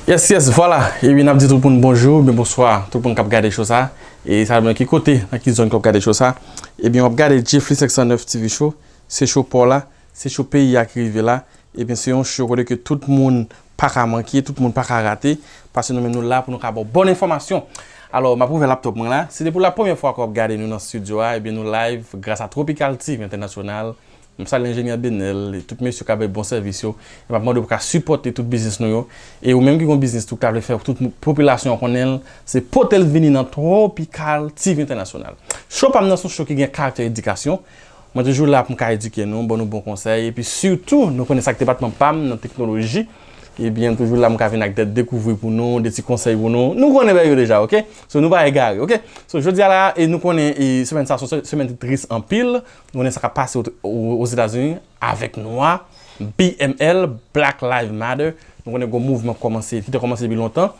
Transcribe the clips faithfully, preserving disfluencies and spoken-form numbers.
Yes, yes, vwala. Ebyen, n ap di tout moun bonjou, oubyen bonswa, tout moun k ap gade show sa. E sa depann ki kote, nan ki zòn ke w ap gade show sa. Ebyen, w ap gade Jeffly senk san nèf T V Show. Se show pa w la, se show peyi a ki rive la. Ebyen, se yon show kote ke tout moun pa ka manke, tout moun pa ka rate, paske nou menm nou la pou nou ka ba w bon enfòmasyon. Alò, m ap ouvè laptop mwen la. Si depi la premyè fwa ke w ap gade nou nan studio a, ebyen, nou live gras a Tropical T V International. M salye enjenyè Benel e tout mesye k ap bay bon sèvis yo. E m ap mande w pou ka sipòte tout biznis nou yo. E ou menm ki gen yon biznis tou k ta vle fè tout mou- popilasyon an konnen l, se pote l vini nan Tropical T V International. Show pa m nan se yon show ki gen karaktè edikasyon. Mwen toujou la pou m ka edike nou, ban nou bon konsèy. Epi sitou, nou konnen sa k depatman pa m nan teknoloji. Ebyen, m toujou la, m ka vin ak de dekouvri pou nou, de ti konsèy pou nou. Nou konnen bagay yo deja, oke? So, nou pa egare, oke? So, jodi a la, e nou konnen e semèn sa se yon se- semèn ki tris anpil. Nou konnen sa k ap pase o- o- Ozetazini avèk nwa, B M L, Black Lives Matter. Nou konnen gwo mouvman kòmanse, ki te kòmanse depi lontan.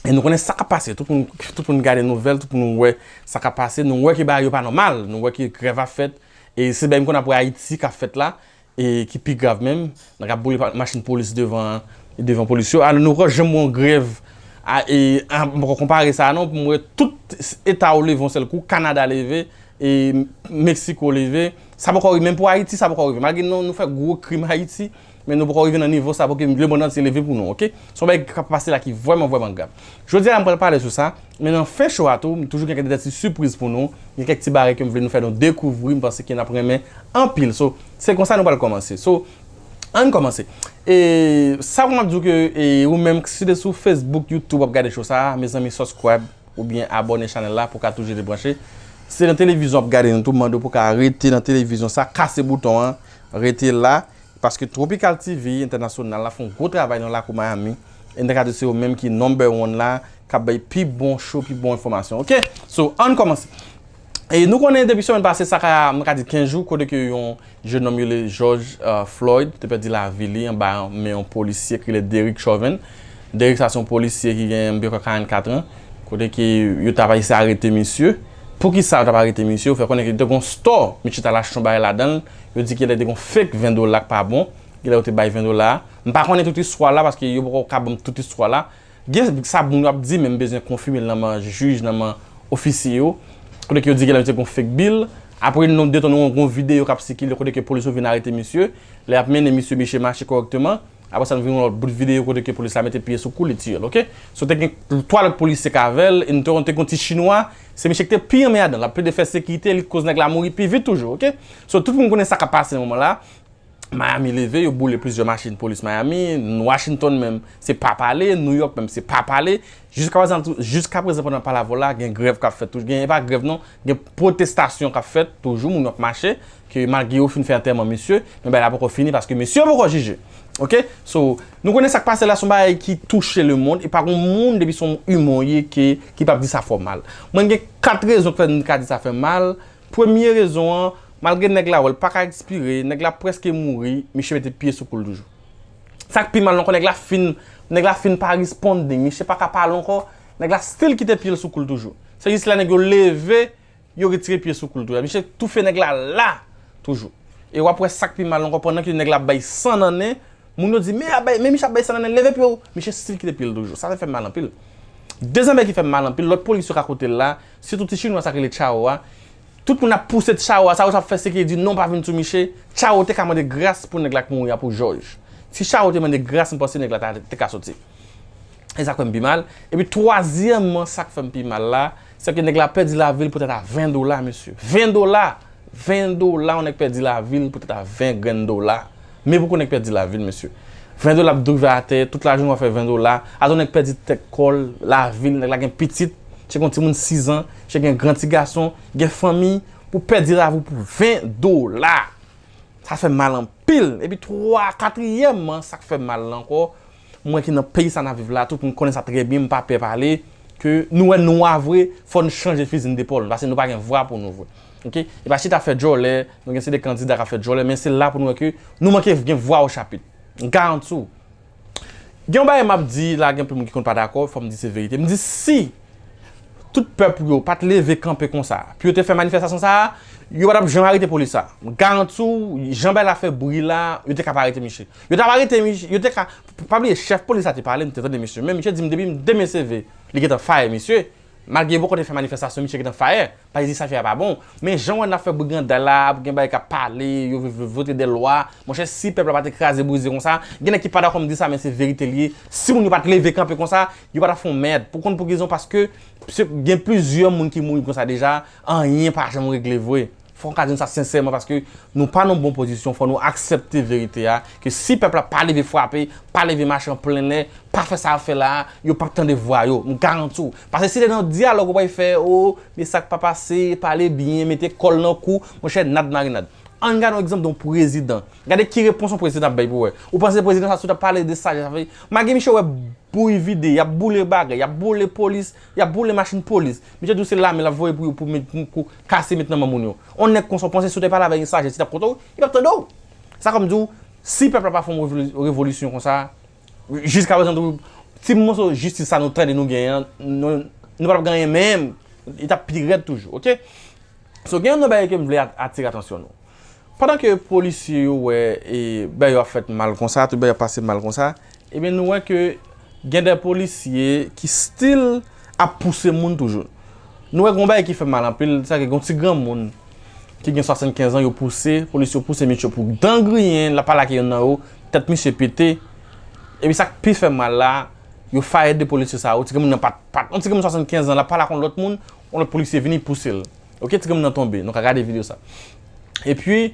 E nou konnen sa k ap pase. Tout moun, tout moun gade nouvèl, tout moun wè sa k ap pase. Nou wè ke bagay yo pa nòmal. Nou wè ke grèv ap fèt. E se bagay m konn ap wè Ayiti k ap fèt la, e ki pi grav menm. Nèg ap boule pa- machin polis devan, devan polis yo. Alò, nou poko janm wè yon grèv a, e, a, m poko konpare sa non, pou m wè tout eta yo leve yon sèl kou, Kanada leve, e Meksiko leve. Sa poko rive, menm pou Ayiti, sa poko rive. Malgre nou, nou fè gwo krim Ayiti, men nou poko rive nan nivo sa pou ke lemonn antye leve pou nou, oke? Se yon bagay k ap pase la ki vrèman, vrèman grav. Jodi a, m pral pale sou sa, men nan fen show a tou, m toujou gen kèk ti sipriz pou nou, gen kèk ti bagay ke m vle nou fè nou dekouvri, m panse ke n ap renmen anpil. So, se konsa nou pral kòmanse. So, ann kòmanse. E sa pou m ap di w ke e, ou menm, si w te sou Facebook, YouTube, w ap gade show sa, mezanmi, subscribe, oubyen abòne chanèl la pou w ka toujou rete branche. Si se nan televizyon w ap gade nou tou, m mande w pou w ka rete nan televizyon sa, kase bouton an, rete la, paske Tropical T V Entènasyonal la fè yon gwo travay nan lakou Miami, e n ta ka di se yo menm ki number one la, k ap bay pi bon show, pi bon enfòmasyon, oke? So, ann kòmanse. E nou konnen depi semèn pase, sa ka, mwen ka di kenz jou, kote ke yon jennonm yo rele George, euh, Floyd te pèdi lavi li anba men yon polisye ki rele Derek Chauvin. Derek sa se yon polisye ki gen enviwon karannkat an, kote ke yo t ap eseye arete misye. Poukisa yo t ap arete misye? Yo fè konnen ke te gen yon store, misye t al achte yon bagay ladan l. Yo di ke te gen yon fake ven dola k pa bon. Genlè yo te bay ven dola a. M pa konnen tout istwa la, paske yo poko ka ban m tout istwa la. Gen sa moun yo ap di, men m bezwen konfime l nan men jij, nan men ofisye yo. Kote ke yo di genlè yo te gen yon fake bill. Apre, nou detounen yon gwo videyo k ap sikile kote ke polis yo vin arete misye. Lè y ap mennen misye, misye mache kòrèkteman. Apre sa, nou vin yon lòt bout videyo kote ke polis la mete pye sou kou li, tiye l, oke? So, te gen twa lòt polisye k avè l, e nou te, te gen yon ti chinwa, se misye ki te pi anmèdan. L ap plede fè sekirite, li koz nèg la mouri pi vit toujou, oke? So, tout moun konnen sa k ap pase nan moman la. Miami leve, yo boule plizyè machin polis Miami, Washington menm, se pa pale, New York menm, se pa pale. Jiskaprezan, tou- jiskaprezan pandan pale avè w la, gen grèv k ap fèt toujou, gen, e pa grèv non, gen pwotestasyon k ap fèt toujou, moun yo ap mache, ke malgre yo fin fè antèman misye, men bagay la poko fini paske misye poko jije. Oke? So, nou konnen sa k pase la se yon bagay ki touche lemonn, e pa gen moun depi se yon iman w ye ke, ki p ap di sa fè w mal. Mwen gen kat rezon k fè m ka di sa fè m mal. Premye rezon an, malgre nèg la wè l pa ka ekspire, nèg la prèske mouri, misye mete pye sou kou l toujou. Sa k pi mal ankò, nèg la fin, nèg la fin pa responding, misye pa ka pale ankò, nèg la still kite pye l sou kou l toujou. Se jis lè nèg yo leve, yo retire pye sou kou l toujou. Misye toufe nèg la la toujou. E w ap wè sa k pi mal ankò, pandan ke nèg la ap bay san nan nen, moun yo di, men ap bay, men misye ap bay san nan nen, leve pye w. Misye still kite pye l toujou. Sa fè m mal anpil. Dezyèm bagay ki fè m mal anpil, lòt polis yo k akote l la, sitou ti chinwa sa k rele Chao a, tout moun ap pouse Chao a, sa yo t ap fè se ke di non, pa vin sou misye. Chao te ka mande gras pou nèg la k mouri a, pou Jòj. Si Chao te mande gras, m panse nèg la ta, te ka soti. E sa k fè m pi mal. Epi twazyèmman, sa k fè m pi mal la, se ke nèg la pèdi lavi l poutèt a ven dola, mesye. Ven dola! Ven dola, yon nèg pèdi lavi l poutèt a ven grenn dola. Men poko nèg pèdi lavi l, mesye. Ven dola ap drive atè, tout lajounen w ap fè ven dola. Atò nèg pèdi tèt kò l, lavi l, nèg la gen pitit, misye gen yon timoun sis an, misye gen gran ti gason, gen fanmi, pou pèdi lavi w pou ven dola. Sa fè m mal anpil. Epi twa, katriyèmman, sa k fè m mal la ankò, mwen ki nan peyi sa n ap viv la, tout moun konnen sa trè byen, m pa pè pale, ke nou wè nwa vre, fò n chanje fizi n depòl, paske nou pa gen vwa pou nou vre. Oke? E pa chita fè djòlè, nou gen se de kandida k ap fè djòlè, men se la pou nou wè ke nou manke gen vwa ochapit. M garanti w. Gen yon bagay m ap di la, gen anpil moun ki konn pa dakò, fò m di se verite. M di si tout pèp yo pa t leve kanpe konsa, pou yo te fè manifestasyon sa a, Yo pa t ap janm arete polis sa. M garanti w, jan bagay la fè bri la, yo te ka pa arete misye. Yo t ap arete misye, yo te ka, pa bliye, chèf polis la te pale, m te tande misye. Men misye di m depi m demen seve, li gentan fire misye. Malgre yo poko te fè manifestasyon, misye gentan fire. Paske sa fè a pa bon. Men jan w wè n ap fè briganda la, ap gen bagay k ap pale, yo vle vote de lwa. Monchè, si pèp la pa te kraze brize konsa, gen nèg ki pa dakò m di sa, men se verite l ye. Si moun yo pa t leve kanpe konsa, yo pa t ap fè yon mèd. Pou konn pou ki rezon, paske gen plizyè moun ki mouri konsa deja, anyen pa janm regle vre. Fò n ka di nou sa sensèman, paske nou pa nan bon pozisyon, fò nou aksepte verite a, ke si pèp la pa leve frape, pa leve mache an plen lè, pa fè sa yo ap fè la a, yo p ap tande vwa yo, m garanti w. Paske si te nan dyalòg ou pral fè, o, men sa k pa pase, pale byen, mete kòl nan kou, monchè, nad marinad. Ann gade yon egzanp de yon prezidan. Gade ki repons yon prezidan ap bay pou wè. Ou panse prezidan sa sot ap pale de sajès, sa vle, malgre misye wè bouyi vide, y ap boule bagay, y ap boule polis, y ap boule machin polis. Misye di w se lame l ap voye pou yo, pou met, pou kase met nan men moun yo. On nèg konsa w panse si w te pale avè l gen sajès, li t ap koute w, li p ap tande w. Sa kòm di w, si pèp la pa fè yon revoli-, revolisyon konsa, jiska prezan tou, ti moso jistis sa nou tande nou genyen an, nou, nou pa t ap gen anyen menm, li t ap pi rèd toujou, oke? So, gen yon bagay ke m vle at-, atire atansyon nou. Pandan ke polisye yo wè e bagay yo ap fèt mal konsa, tout bagay ap pase mal konsa, ebyen nou wè ke gen de polisye ki still ap pouse moun toujou. Nou wè gen yon bagay ki fè m mal anpil, sa ke gen yon ti granmoun ki gen swasannkenz an, yo pouse, polis yo pouse misye pou dan griyen, l ap pale ak youn nan yo, tèt misye pete. Epi sa k pi fè m mal la, yo fire de polisye sa yo, ti granmoun nan pa t, pa t, yon ti granmoun swasannkenz an, l ap pale ak yon lòt moun, yon lòt polisye vini pouse l. Oke, ti granmoun nan tonbe, nou ka gade videyo sa. Epi,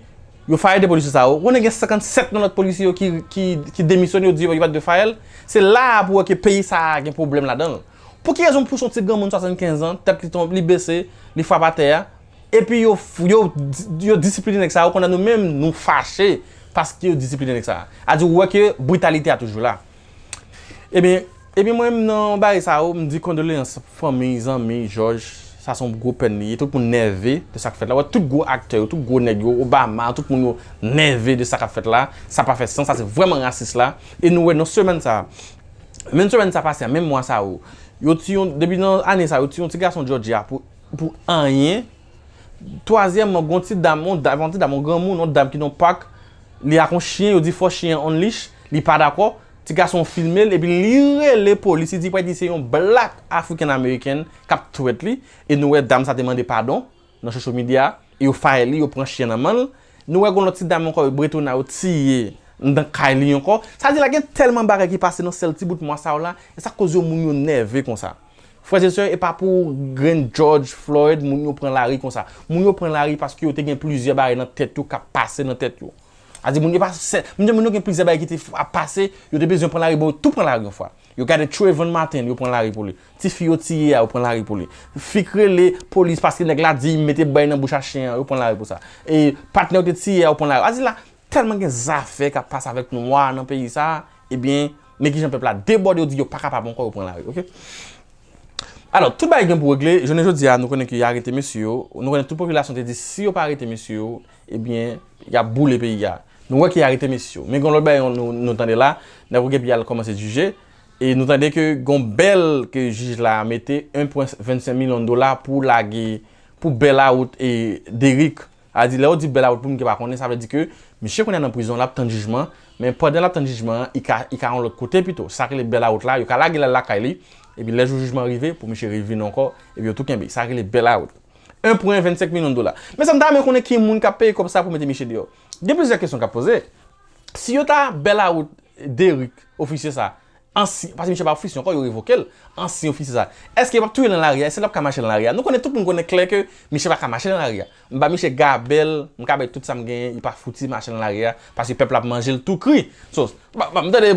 yo fire de polisye sa yo, konnen gen senkannsèt nan lòt polisye yo ki, ki, ki demisyone, yo di yo pa t dwe fire l. Se la a pou wè ke peyi sa a gen pwoblèm ladan l. Pou ki rezon pou yon ti granmoun swasannkenz an, tèt li tonbe, li bese, li frape atè a, epi yo, yo, yo disipline nèg sa yo, kounye a nou menm, nou fache paske yo disipline nèg sa a. A di, ou wè ke britalite a toujou la. Ebyen, ebyen mwen menm nan bagay sa yo, m di kondoleyans fanmi, zanmi, Jòj, sa se yon gwo pèn li ye. Tout moun nève de sa k fèt la. Wè, tout gwo aktè yo, tout gwo nèg yo, Obama, tout moun yo nève de sa k ap fèt la. Sa pa fè sans, sa se vrèman rasis la. E nou wè nan semèn sa, menm semèn sa pase a, menm mwa sa yo, yo tiye yon, depi nan ane sa, yo tiye yon ti gason Jòjya pou, pou anyen. Twazyèmman, gen yon ti dam, yon dam, yon ti dam, yon granmoun, yon dam ki nan pak, li ak yon chen, yo di fò chen an unleash, li pa dakò. Ti gason an filme l, epi li rele polis, li di, pral di se yon black African American k ap threat li, e nou wè dam sa te mande padon nan social media, e yo fire li, yo pran chen nan men l. Nou wè gen yon lòt ti dam ankò, yo Bretona, yo tiye anndan kay li ankò. Sa di la gen tèlman bagay ki pase nan sèl ti bout mwa sa yo la, e sa k koz yo moun yo nève konsa. Frè e sè, e pa pou grenn George Floyd, moun yo pran lari konsa. Moun yo pran lari paske yo te gen plizyè bagay nan tèt yo k ap pase nan tèt yo. A di moun yo pa sè, moun yo, moun yo gen plizyè bagay ki te f-, ap pase, yo te bezwen pran lari, bon, yo tou pran lari yon fwa. Yo gade Trayvon Martin, yo pran lari pou li. Tifi yo tiye a, yo pran lari pou li. Fi k rele polis paske nèg la di mete bèy nan bouch a chen an, yo pran lari pou sa. E patnè yo te tiye a, yo pran lari. A di la, tèlman gen zafè k ap pase avèk nwa nan peyi sa, ebyen, men kijan pèp la debòde, yo di yo pa kapab ankò, yo pran lari, oke? Alò, tout bagay gen pou regle, jounen jodi a, nou konnen ke y arete mesye yo, nou konnen tout popilasyon te di si yo pa arete mesye yo, ebyen, y ap boule peyi a. Nou wè ke y arete mesye yo. Men gen lòt bagay nou, nou tande la, nèg yo gen pou y al kòmanse jije, e nou tande ke gon bèl ke jij la mete, en pwen vennsenk milyon dola pou lage, pou bèl a wout e Deric. A di, lè yo di bèl a wout pou moun ki pa konnen, sa vle di ke misye kounye a nan prizon, l ap tann jijman, men pandan l ap tann jijman an, li ka, li ka yon lòt kote pito. Sa k rele bèl a wout la, yo ka lage l al lakay li, epi lè jou jijman rive, pou misye revin ankò, epi yo tou kenbe. Sa k rele bèl a wout. En pwen vennsenk milyon dola. Mezanmi, m ta renmen konnen ki moun k ap peye kòb sa pou mete misye deyò. Gen plizyè kesyon k ap poze. Si yo ta bèl a wout Deric, ofisye sa, ansyen, paske misye pa ofisye ankò, yo revoke l, ansyen ofisye sa, èske yo p ap touye l nan lari a? Èske l ap ka mache nan lari a? Nou konnen, tout moun konnen klè ke misye pa ka mache nan lari a. M ba misye gabèl, m ka bay tout sa m genyen, li pa fouti mache nan lari a, paske pèp la ap manje l tou kri. So, ba, ba, m tande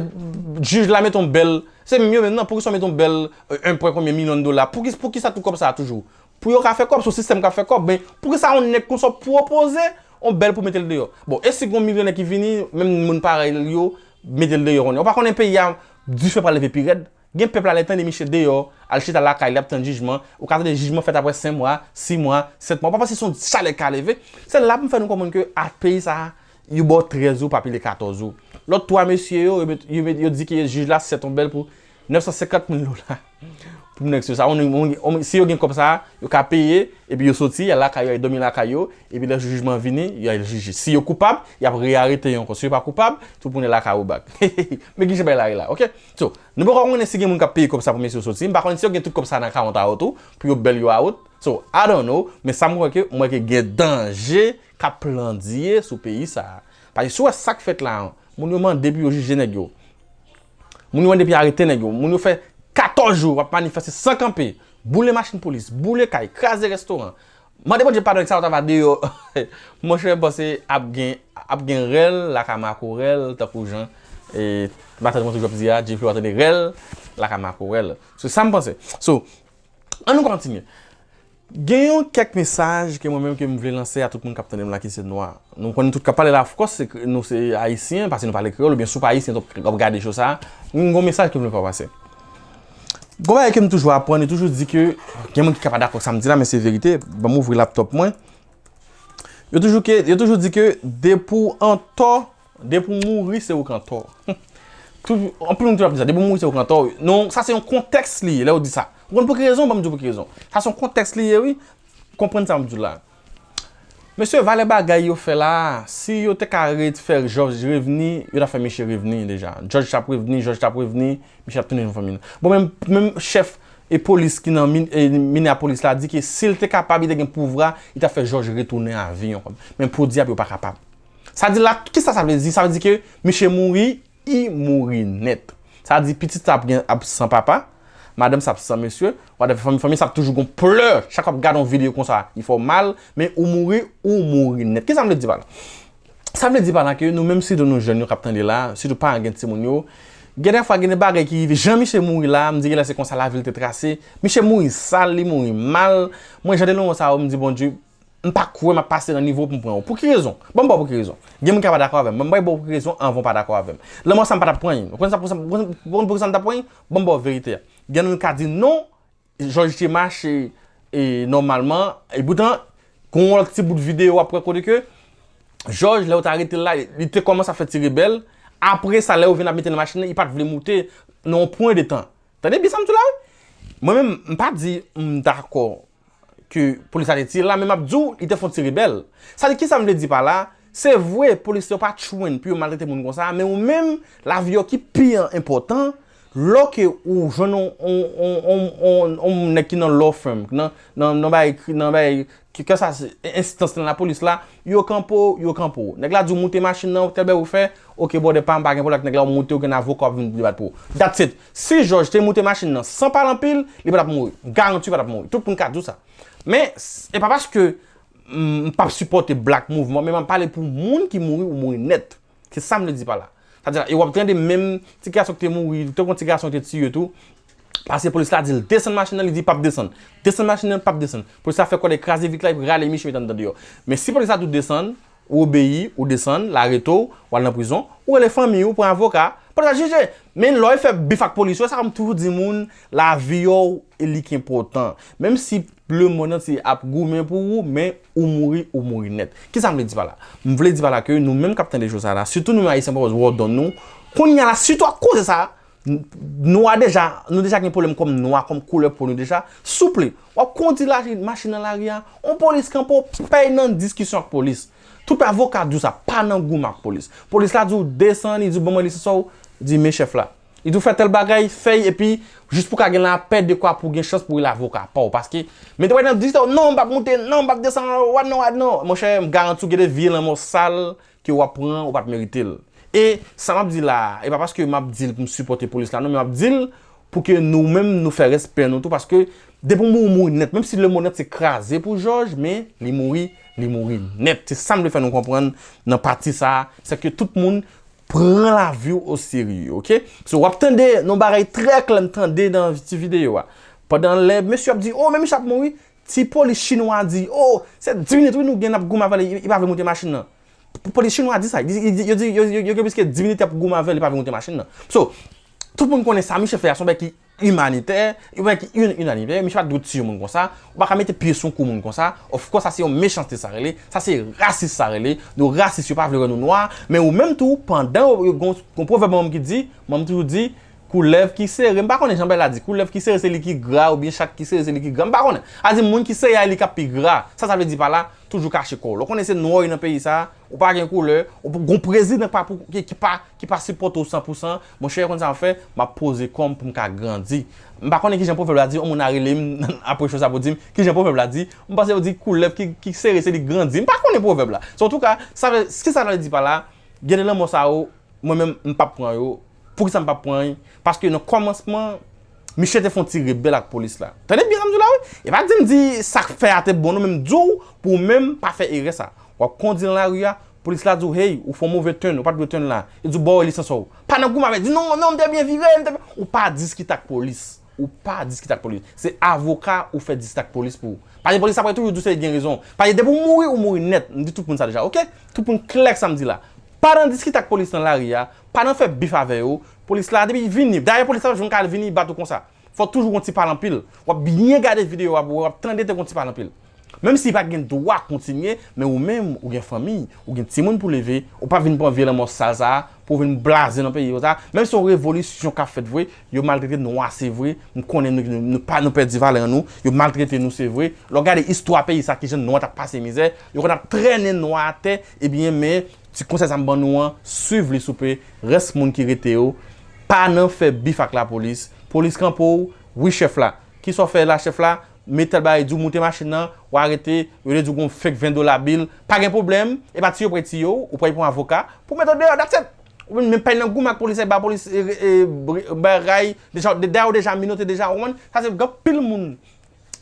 jij la mete yon bèl, se menm yo menm nan, poukisa w mete yon bèl, euh, en pwen konbyen milyon dola? Pouki, poukisa tout kòb sa a toujou? Pou yo ka fè kòb, se yon sistèm k ap fè kòb, men poukisa yon nèg konsa w pwopoze yon bèl pou mete l deyò? Bon, e si gon milyonè ki vini, menm moun parèy l yo, mete l deyò kounye a? Ou pa konnen peyi a, dife pral leve pi rèd? Gen pèp la lè tande misye deyò, al chita lakay li ap tann jijman, ou ka tande jijman fèt apre senk mwa, sis mwa, sèt mwa. Ou pa panse se yon chalè k ka leve? Se la pou m fè nou konprann ke a peyi sa a, yo ba w trèz ou pa pile katòz ou. Lòt twa mesye yo, yo met, yo met, yo di ke jij la sèt yon bèl pou nèf san senkant mil dola. Pou nèg sa, si yo gen kòb sa, yo ka peye, epi yo soti, y al lakay yo, y al dòmi lakay yo, epi lè jou jijman vini, y al jije. Si yo koupab, y ap reyarete yo ankò. Si yo pa koupab, tout moun lakay ou bak. Men ki jan bagay la ye la, oke? So, nou poko konnen si gen moun k ap peye kòb sa pou mesye yo soti. M pa konnen si yo gen tout kòb sa nan account a yo tou, pou yo bèl yo out. So, I don't know, men sa m wè ke, m wè ke gen danje k ap plandye sou peyi sa. Paske si w wè sa k fèt la, moun yo mande pou yo jije nèg yo. Moun yo mande pou yo arete nèg yo. Moun yo fè katòz jou w ap manifeste san kanpe, boule machin polis, boule kay, kraze restoran. Mande Bondye padon, sa yo ta va deyò. Monchè, m panse ap gen, ap gen rèl lakay makorèl, tankou jan, e, matant mwen toujou ap di a, Jeffrey w ap tande rèl lakay makorèl. Se sa m panse. So, ann nou kontinye. Gen yon kèk mesaj ke mwen menm ke m vle lanse a tout moun k ap tande m la ki se nwa. Nou konnen tout k ap pale la, of course, se, nou se ayisyen, paske nou pale kreyòl, oubyen si w pa ayisyen, w ap gade cho sa. Gen yon mesaj ke m vle fè pase. Gon bagay ke m toujou aprann, yo toujou di ke, gen moun ki ka pa dakò ak sa m di la, men se verite, ban m ouvri laptop mwen. Yo toujou ke, yo toujou di ke depi w an tò, depi w mouri, se ou k an tò. Tout, anpil moun toujou ap di sa, depi w mouri, se ou k an tò. Non, sa se yon kontèks li ye, lè yo di sa. Ou konn pou ki rezon? Ban m di w pou ki rezon. Sa se yon kontèks li ye, wi. Konprann sa m ap di w la. Mesye, valè bagay yo fè la, si yo te ka ret fè Jòj revni, yo ta fè misye revni deja. Jòj t ap revni, Jòj t ap revni, misye t ap tounen nan fanmi l. Bon, menm, menm chèf e polis ki nan Min-, e, Minneapolis la di ke si l te kapab, li te gen pouvwa, li t ap fè Jòj retounen a vi ankò. Men pou dyab yo pa kapab. Sa di la, kisa sa vle di? Sa vle di ke misye mouri, li mouri nèt. Sa di pitit sa ap gen, ap san papa, madanm sa ap san mesye, whatever, fanmi, fanmi sa ap toujou gon plè. Chak w ap gade yon videyo konsa, li fè w mal, men ou mouri, ou mouri nèt. Kisa m vle di pa la? Sa vle di pa la ke nou menm sitou nou jèn yo k ap tande la, sitou paran gen timoun yo, gen de fwa gen de bagay ki rive. Jan misye mouri la, m di genlè se konsa lavi l te trase. Misye mouri sal, li mouri mal. Mwen, jan de moman sa yo, m di Bondye, m pa kwè m ap pase nan nivo pou m pran w. Pou ki rezon? Ban m ba w pou ki rezon. Gen moun ki pa dakò avè m. Ban m ba w pou ki rezon anvan w pa dakò avè m. Lanmò sa m pa t ap pran l. Ou konn sa, pou sa, pou, pou, pou ki sa m t ap pran l? Ban m ba w verite a. Gen moun ki ka di non, Jòj te mache, e, nòmalman, e poutan, gon lòt ti bout videyo w ap wè kote ke Jòj, lè yo t arete l la, li te kòmanse ap fè ti rebèl. Apre sa, lè yo vin ap mete l nan machin nan, li pa t vle moute nan yon pwen de tan. Tande byen sa m di w la, wi. Mwen menm, m pa di m dakò ke polis la te tiye l la, men m ap di w, li te fè yon ti rebèl. Sa di, kisa m vle di pa la? Se vre, polis yo pa t jwenn pou yo maltrete moun konsa, men ou menm, lavi yo ki pi enpòtan, lè ke ou jwenn yon, yon, yon, yon, yon, yon nèg ki nan law firm, nan, nan, nan bagay, nan bagay, ke, ke sa se enstans nan lapolis la, yo kanpe w, yo kanpe w. Nèg la di w moute machin nan, tèl bagay ou fè, oke, brother pa m, pa gen pwoblèm ak nèg la, ou moute, ou gen avoka, w ap vin debat pou ou. That's it. Si Jòj te moute machin nan san pale anpil, li pa t ap mouri. Garanti pa t ap mouri. Tout moun ka di w sa. Men, s-, e pa paske, mm, m p ap sipòte Black Movement, men m ap pale pou moun ki mouri, ou mouri nèt. Se sa m vle di pa la. Sa di la, e w ap tande menm ti gason ki te mouri, te gon ti gason ki te tiye tou. Paske polis la di l desann machin nan, li di l p ap desann. Desann machin nan, l p ap desann. Polis la fè kòlèg kraze vit la, epi rale misye met anndan deyò. Men si polis la di w desann, ou obeyi, ou desann, l arete w, w al nan prizon, ou rele fanmi w, pran avoka, polis la jije. Men lè w fè bif ak polis yo, sa m toujou di moun, lavi w, e li ki enpòtan. Menm si lemonn antye ap goumen pou ou, men ou mouri, ou mouri nèt. Kisa m vle di pa la? M vle di pa la ke nou menm k ap tande cho sa la, sitou nou menm Ayisyen, pawòl wè w donn nou, kounye a la, sitou ak koze sa, n-, nwa deja, nou deja gen pwoblèm kòm nwa, kòm koulè po nou deja, souple, w ap kondi la, machin nan lari a, on polis kanpe w, pèy nan diskisyon ak polis. Tout avoka di w sa, pa nan goumen ak polis. Polis la di w desann, li di w ban mwen lisans ou, di men chèf la. Li di w fè tèl bagay, fè y, epi jis pou ka gen lapè, dekwa pou gen chans pou w rele avoka pa w. Paske, men te wè nan di w, non, m p ap moute, non, m p ap desann, what non, what non. Monchè, m garanti w gen de vye lanmò sal ke w ap pran, ou pa t merite l. E sa m ap di la, e pa paske m ap di l pou m sipòte polis la, non, men m ap di l pou ke nou menm, nou fè respè nou tou, paske depi w mouri, w mouri nèt. Menm si lemonn antye kraze pou Jòj, men li mouri, li mouri nèt. Se sa m vle fè nou konprann nan pati sa a, se ke tout moun pran lavi w oserye, oke? So, w ap tande yon bagay trè klè m tande nan ti videyo a. Pandan lè mesye ap di, oh, men misye ap mouri, ti polis chinwa di, oh, se dis minit wi nou gen n ap goumen avè l, li, li pa vle moute machin nan. P-, polis chinwa di sa, li, li, yo di, yo, yo, yo gen plis ke dis minit y ap goumen avè l, li pa vle moute machin nan. So, tout moun konnen sa misye fè a, se yon bagay ki imanitè, yon bagay ki in-, imanitè, misye pa t dwe tiye moun konsa, ou pa ka mete pye sou kou moun konsa, of course, sa se yon mechanste sa rele, sa se rasis sa rele, nou rasis, yo pa vle wè nou nwa, men ou menm tou, pandan yo, yo gon, gon pwovèb manman m ki di, manman m toujou di, Koulèv ki sere, m pa konnen jan bagay la di. Koulèv ki sere se li ki gra oubyen chat ki sere se li ki gra. M pa konnen. A di moun ki sere a li k ap pi gra. Sa sa vle di pa la, toujou kache kò w. Lè w konnen se nwa w ye nan peyi sa, ou pa gen koulè, ou gon prezidan ki pa pou, ki, ki pa, ki pa sipòte w san pou san, monchè, konn sa m ap fè, m ap poze kò m pou m ka grandi. M pa konnen kijan pwovèb la di, yon moun a rele m apre cho sa pou di m, kijan pwovèb la di, m panse yo di koulèv ki, ki sere se li grandi. M pa konnen pwovèb la. So, antouka, sa vle, kisa sa vle di pa la, gen de lanmò sa yo, mwen menm, m p ap pran yo. Poukisa m p ap pran yo? Paske nan kòmansman, misye te fè yon ti rebèl ak polis la. Tande byen sa m di w la, wi. E pa di m di sa k fè a te bon, non, men m di w pou w menm pa fè erè sa. W ap kondi nan lari a, polis la di w, hey, ou fè yon move turn, ou pa t dwe turn la. Li di w, ba w lisans ou. Pa nan goumen avè l, di, non, non, m te byen vire, m te byen. Ou pa diskite ak polis. Ou pa diskite ak polis. Se avoka ou fè diskite ak polis pou ou. Paske polis ap toujou di w se li gen rezon. Paske depi w mouri, ou mouri nèt. M di tout moun sa deja, oke? Tout moun klè ak sa m di la. Pa nan diskite ak polis nan lari a. Pa nan fè bif avè yo. Polis la, depi vini. Dayè, polis la pa janm ka vini bat ou konsa. Fò toujou gon ti pale anpil. W ap byen gade videyo a pou w ap tande te gon ti pale anpil. Menm si li pa gen dwa kontinye, men ou menm, ou gen fanmi, ou gen timoun pou leve, ou pa vin pran vye lanmò sal sa a, pou w vin blaze nan peyi konsa. Menm si yon revolisyon k ap fèt vre, yo maltrete nwa, se vre. M konnen nou, nou, nou pa, nou pèdi valè an nou. Yo maltrete nou, se vre. Lè w gade istwa peyi sa, kijan nwa t ap pase mizè, yo konn ap trennen nwa atè, ebyen, men, ti konsèy sa m ban nou an, swiv li souple, rès moun ki rete yo, pa nan fè bif ak lapolis. Polis kanpe w, wi chèf la. Kisa w fè la, chèf la? Met tèl bagay, di w moute machin nan, w arete, yo te di w gon fake ven dola bill, pa gen pwoblèm, e pa tiye yo pral tiye w, ou pral pran avoka, pou mete w deyò, that's it. Ou menm pay nan goumen ak polis, e ba polis, e, e, bagay, deja, dayè w deja minote deja, ou konprann? Sa se gen anpil moun.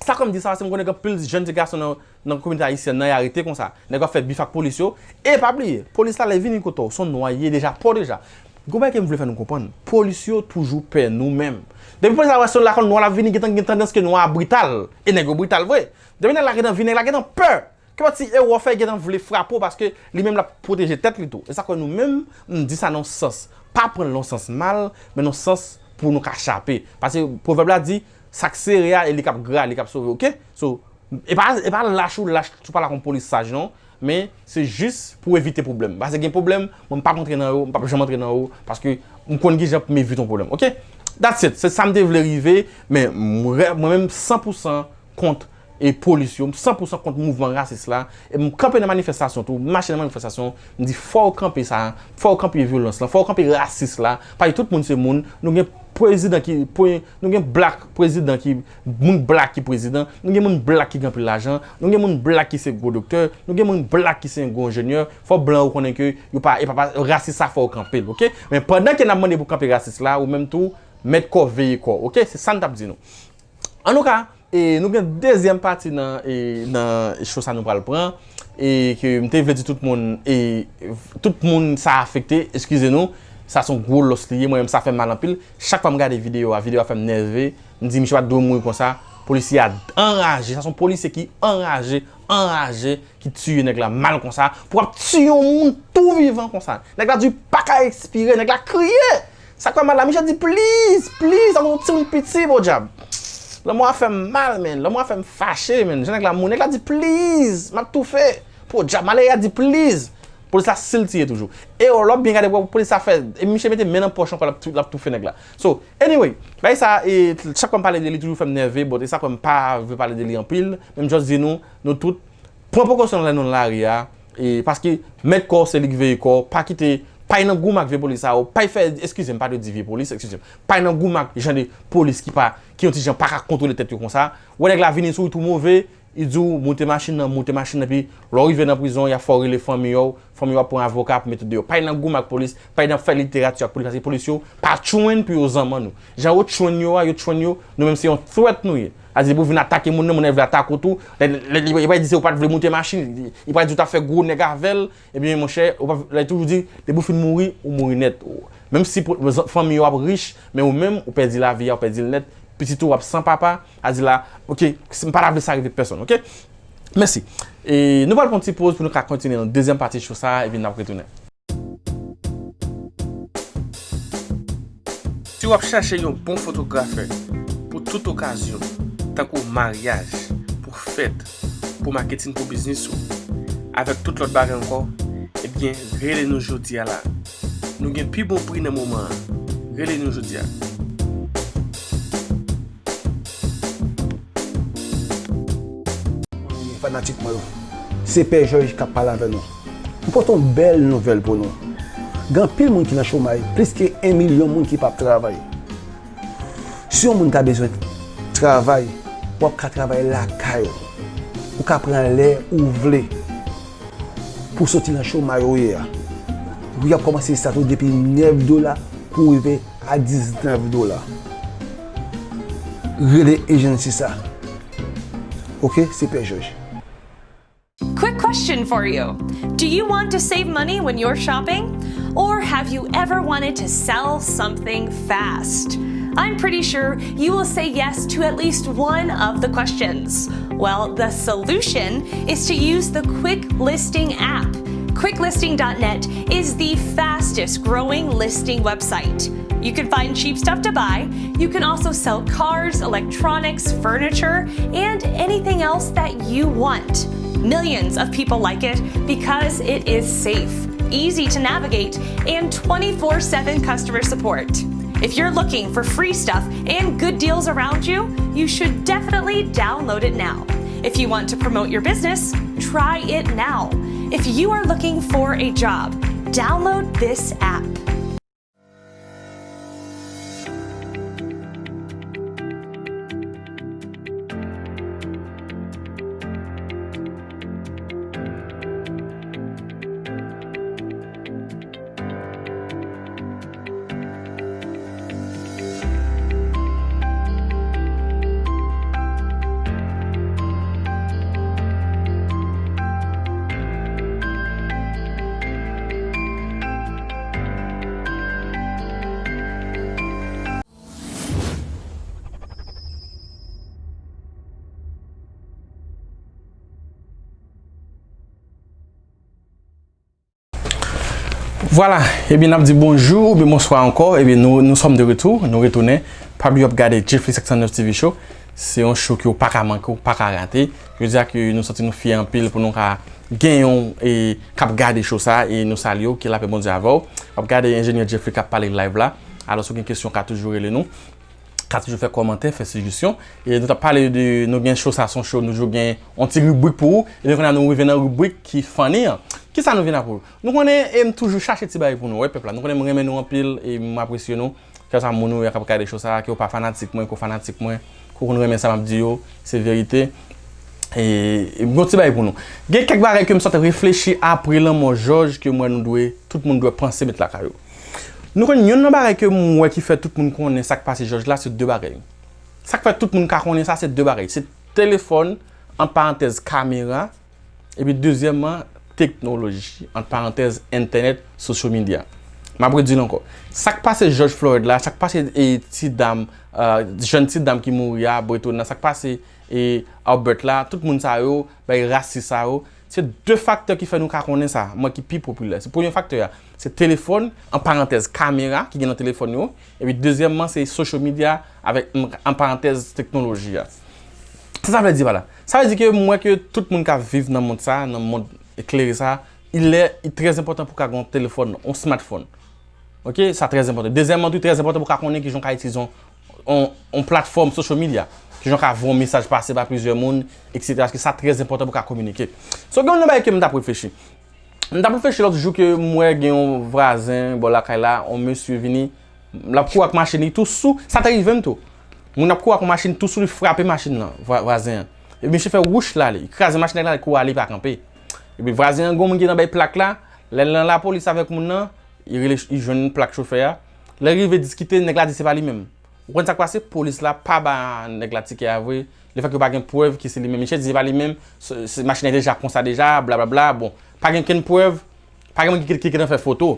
Sa kòm di sa, se m konnen gen anpil jèn ti gason nan, nan kominote ayisyèn nan, y arete konsa. Nèg yo ap fè bif ak polis yo, e pa bliye, polis la lè vini kote w, se yon nwa ye deja, pa w deja. Gon bagay ke m vle fè nou konprann, polis yo toujou pè nou menm. Depi polis la wè se yon lakòl nwa l ap vini, gentan gen tandans ke nwa a brital. E nèg yo brital vre. Depi nèg la gentan vini, nèg la gentan pè. Kenpòt ti erè w fè, gentan vle frape w paske li menm l ap pwoteje tèt li tou. E sa k fè nou menm, m di sa nan yon sans. Pa pran l nan yon sans mal, men nan yon sans pou nou ka chape. Paske pwovèb la di, sa k sere a, e li k ap gra, li k ap sove, oke? So, e pa, e pa lach ou lach, si w pa la kon polis saj non. Men se jis pou evite pwoblèm. Paske gen pwoblèm, mwen m p ap antre nan yo, m p ap janm antre nan yo, paske m konn kijan pou m evite yon pwoblèm, oke? That's it, se sa m te vle rive, men mwen, mwen menm san pou san kont e polis yo, m san pou san kont mouvman rasis la, e m kanpe nan manifestasyon tou, m mache nan manifestasyon, m di fò yo kanpe sa, fò yo kanpe vyolans lan, fò yo kanpe rasis la, paske tout moun se moun, nou gen prezidan ki, pre-, nou gen black prezidan ki, moun black ki prezidan, nou gen moun black ki gen anpil lajan, nou gen moun black ki se gwo doktè, nou gen moun black ki se gwo enjenyè, fò blan yo konnen ke yo pa, e pa, pa, rasis sa fò yo kanpe l, oke? Men pandan ke n ap mande pou kanpe rasis la, ou menm tou, mèt kò w, veye kò w, oke? Se sa n t ap di nou. Antouka, e, nou gen dezyèm pati nan, e, nan show sa nou pral pran, e ke m te vle di tout moun, e tout moun sa afekte, eskize nou, sa se yon gwo lòs li ye, mwen menm sa fè m mal anpil. Chak fwa m gade videyo a, videyo a fè m nève, m di misye pa t dwe mouri konsa, polisye a anraje, sa se yon polisye ki anraje, anraje, ki tiye nèg la mal konsa, pou ap tiye yon moun tou vivan konsa. Nèg la di pa ka ekspire, nèg la kriye. Sa k fè mal la, misye di please, please, tankou yon timoun piti, podyab. Lanmò a fè m mal, man. Lanmò a fè m fache, man. Jan nèg la mouri, nèg la di please, m ap toufe. Podyab, malere a di please. Polis la still tiye toujou. E lè w byen gade, w wè polis la fè, e misye mete men nan pòch ankò, l ap tou-, l ap toufe nèg la. So, anyway, bagay sa, e, chak fwa m pale de li, toujou fè m nève, but e sa k fè m pa vle pale de li anpil, men m just di nou, nou tout, pran prekosyon lè nou nan lari a, e, paske mèt kò w se li k veye kò w, pa kite, pa y nan goumen ak vye polis sa yo, pa y fè, eskize m, pa dwe di vye polis, eskize m, pa y nan goumen ak jan de polis ki pa, ki yon ti jan pa ka kontwole tèt yo konsa. Wè nèg la vini sou ou tou move, li di w moute machin nan, moute machin nan, epi lè w rive nan prizon, y ap fè w rele fanmi w, fanmi w ap pran avoka pou mete w deyò. Pa y nan goumen ak polis, pa y nan fè literati ak polis, paske polis yo pa train pou yo zanman nou. Jan yo train yo a, yo train yo, nou menm se yon threat nou ye. A di, depi w vin atake moun nan, moun nan vle atake w tou. Lè, lè, lè, li pral di se ou pa t vle moute machin, li, li pral di w t ap fè gwo nèg avè l. Ebyen, monchè, ou pa, lè toujou di, depi w fin mouri, ou mouri nèt. Ou, menm si pou, zan-, fanmi yo ap rich, men ou menm, ou pèdi lavi a, ou pèdi l nèt. Pitit ou ap san papa, a di la, oke, m pa ta vle sa rive pèsonn, oke? Mèsi. E nou pral pran yon ti poz pou nou ka kontinye nan dezyèm pati show sa a, epi n ap retounen. Si w ap chache yon bon fotografè pou tout okazyon, tankou maryaj, pou fèt, pou maketin pou biznis ou, avèk tout lòt bagay ankò, ebyen, rele nou jodi a la. Nou gen pi bon pri nan moman an. Rele nou jodi a. Fanatik mwen yo, se Pè Jòj k ap pale avè nou. M pote yon bèl nouvèl pou nou. Gen anpil moun ki nan chomay, plis ke en milyon moun ki p ap travay. Si yon moun ta bezwen travay, w ap ka travay lakay ou. Ou ka pran lè ou vle pou w soti nan chomay ou ye a. Y ap kòmanse estat ou depi nèf dola pou rive a diznèf dola. Rele ejansi sa. Oke, se Pè Jòj. Quick question for you. Do you want to save money when you're shopping? Or have you ever wanted to sell something fast? I'm pretty sure you will say yes to at least one of the questions. Well, the solution is to use the Quick Listing app. Quick Listing dot net is the fastest growing listing website. You can find cheap stuff to buy. You can also sell cars, electronics, furniture, and anything else that you want. Millions of people like it because it is safe, easy to navigate, and twenty-four seven customer support. If you're looking for free stuff and good deals around you, you should definitely download it now. If you want to promote your business, try it now. If you are looking for a job, download this app. Vwala, ebyen n ap di bonjou oubyen bonswa ankò. Ebyen nou, nous sommes de retour, nou retounen. Pa bliye w ap gade Jeffly senk san nèf TV Show. Se yon show ke w pa ka manke, w pa ka rate. Jodi a ke nou santi nou fyè anpil pou nou ka gen yon e k ap gade show sa e nou salye w, ke lapè Bondye avè w. W ap gade enjenyè Jeffly k ap pale live la. Alò si w gen kesyon w ka toujou rele nou. Ka toujou fè kòmantè, fè sijesyon. E nou t ap pale de, nou gen show sa se yon show, nou toujou gen yon ti ribrik pou ou. Ebyen kounye a nou rive nan ribrik ki funny an. Kisa nou vin la pou? Nou konnen e m toujou chache ti bagay pou nou, wi pèp la. Nou konnen m renmen nou anpil e m apresye nou. Kèlkeswa moun ou ye k ap gade show sa, ke w pa fanatik mwen, ke w fanatik mwen, ke w konn renmen sa m ap di yo, se verite. E, e m gen yon ti bagay pou nou. Gen kèk bagay ke m sot reflechi apre lanmò Jòj ke m wè nou dwe, tout moun dwe panse met lakay yo. Nou konn youn nan bagay ke m wè ki fè tout moun konnen sa k pase Jòj la, se de bagay. Sa k fè tout moun ka konnen sa, se de bagay. Se telefòn, an parantèz kamera, epi dezyèmman, teknoloji, ant parantèz, entènèt, social media. M ap redi l ankò. Sa k pase Jòj Floyd la, sa k pase e, ti dam, e, jèn ti dam ki mouri a, Bretonn nan, sa k pase e, Albert la, tout moun sa yo, bay rasis sa yo, se de faktè ki fè nou ka konnen sa, mwen ki pi popilè. Se premye faktè a, se telefòn, an parantèz, kamera ki gen nan telefòn yo, epi dezyèmman, se social media avèk, an parantèz, teknoloji a. Sa sa vle di pa la? Sa vle di ke m wè ke tout moun k ap viv nan mond sa, nan mond eklere sa, il est, il trè enpòtan pou w ka gen yon telefòn, yon smartphone. Oke, sa trè enpòtan. Dezyèmman tou, trè enpòtan pou w ka konnen kijan w ka itilize yon, yon, yon platfòm social media, kijan w ka voye yon mesaj pase ba plizyè moun, etsetera. Paske sa trè enpòtan pou w ka kominike. So, gen yon bagay ke m t ap reflechi. M t ap reflechi lòt jou ke m wè gen yon vwazen bò lakay la, yon mesye vini, l ap kouri ak machin li tou sou, sa te rive m tou. Moun ap kouri ak yon machin tou sou, li frape machin nan, vwa-, vwazen an. Epi misye fè wouch l ale, li kraze machin nèg la, li kouri ale, li pa kanpe. Epi vwazen an, gen yon moun ki nan bay plak la, lè l nan lapolis avèk moun nan, li rele, li jwenn plak chofè a. Lè l rive diskite, nèg la di se pa li menm. Ou konn sa k pase? Polis la pa ba nèg la tikè a vre. Lefètke pa gen prèv ke se li menm. Misye di se pa li menm, se, se machin nan deja konsa deja, blablabla. Bon, pa gen okenn prèv, pa gen moun ki, ki, ki gentan fè foto.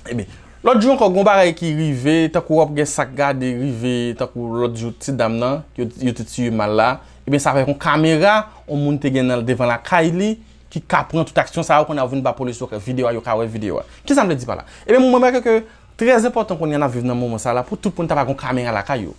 Ebyen, lòt jou ankò, gen yon bagay ki rive, tankou w ap gen sa k gade rive, tankou lòt jou, ti dam nan, yo, yo te tiye mal la. Ebyen, sa avèk yon kamera, yon moun te gen nan, devan lakay li, ki ka pran tout aksyon sa yo, kounye a yo vin ba polis yo videyo a, yo ka wè videyo a. Kisa m vle di pa la? Ebyen, mwen, mwen remake ke trè enpòtan kounye a n ap viv nan moman sa la, pou tout moun ta pa gen yon kamera lakay yo.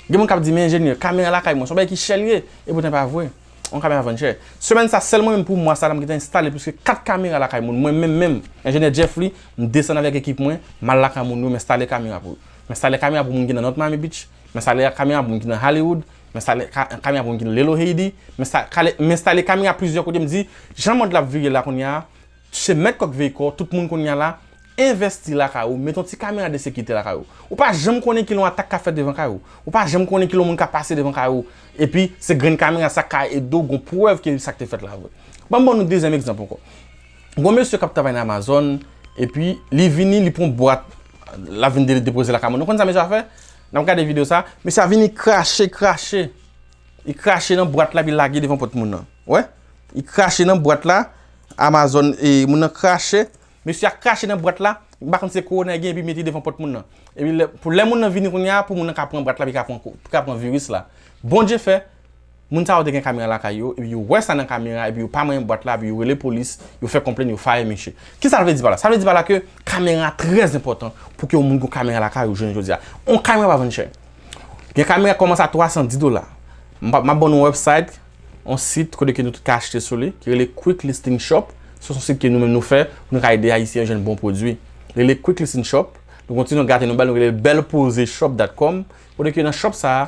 Gen moun k ap di, "Men enjenyè, kamera lakay mwen, se yon bagay ki chè l ye." Epoutan, e pa vre. Yon kamera vann chè. Semèn sa, sèl mwen menm pou mwa sa la, m gentan enstale plis ke kat kamera lakay moun. Mwen menm, menm, enjenyè Jeffly, m desann avèk ekip mwen, m al lakay moun yo, m enstale kamera pou yo. M enstale kamera pou moun ki nan North Miami Beach, m enstale kamera pou moun ki nan Hollywood, M enstale ka- kamera pou moun ki nan Little Haiti. M ensta- kale- m enstale kamera plizyè kote. M di, jan mond la ap vire la kounye a, se mèt kòk veye kò, tout moun kounye a la, envesti lakay ou, mete yon ti kamera de sekirite lakay ou. Ou pa janm konnen kilè yon atak ka fèt devan kay ou. Ou pa janm konnen kilè yon moun ka pase devan kay ou. Epi, se grenn kamera sa ka ede w gon prèv ke sa k te fèt la vre. Ban m ban nou dezyèm egzanp ankò. Gon mesye k ap travay nan Amazon, epi li vini, li pran bwat, l ap vin de- depoze lakay moun. Nou konn sa mesye a fè? N ap gade videyo sa. Mesye a vini krache, krache. Li krache nan bwat la, epi lage devan pòt moun nan. Wè? Li krache nan bwat la, Amazon, e moun nan krache. Mesye a krache nan bwat la, m pa konn se kowona li gen, epi mete devan pòt moun nan. Epi lè, pou lè moun nan vini kounye a, pou moun nan ka pran bwat la, epi ka pran, ko- ka pran viris la. Bondye fè, moun sa yo te gen kamera lakay yo, epi yo wè sa nan kamera, epi yo pa manyen bwat la, epi yo rele polis, yo fè konplenn, yo fire misye. Kisa l vle di pa la? Sa vle di pa la ke kamera trè enpòtan pou ke yon moun gen yon kamera lakay ou jounen jodi a. Yon kamera pa vann chè. Gen kamera k kòmanse a twa san dis dola. M ap m ap ban nou yon website, yon sit kote ke nou tout ka achte sou li, ki rele Quick Listing Shop. Se yon sit ke nou menm nou fè, pou nou ka ede Ayisyen jwenn bon pwodui. Rele Quick Listing Shop. Nou kontinye gate nou bèl, nou rele bèl poze shop dot com. Kote ke nan shop sa a,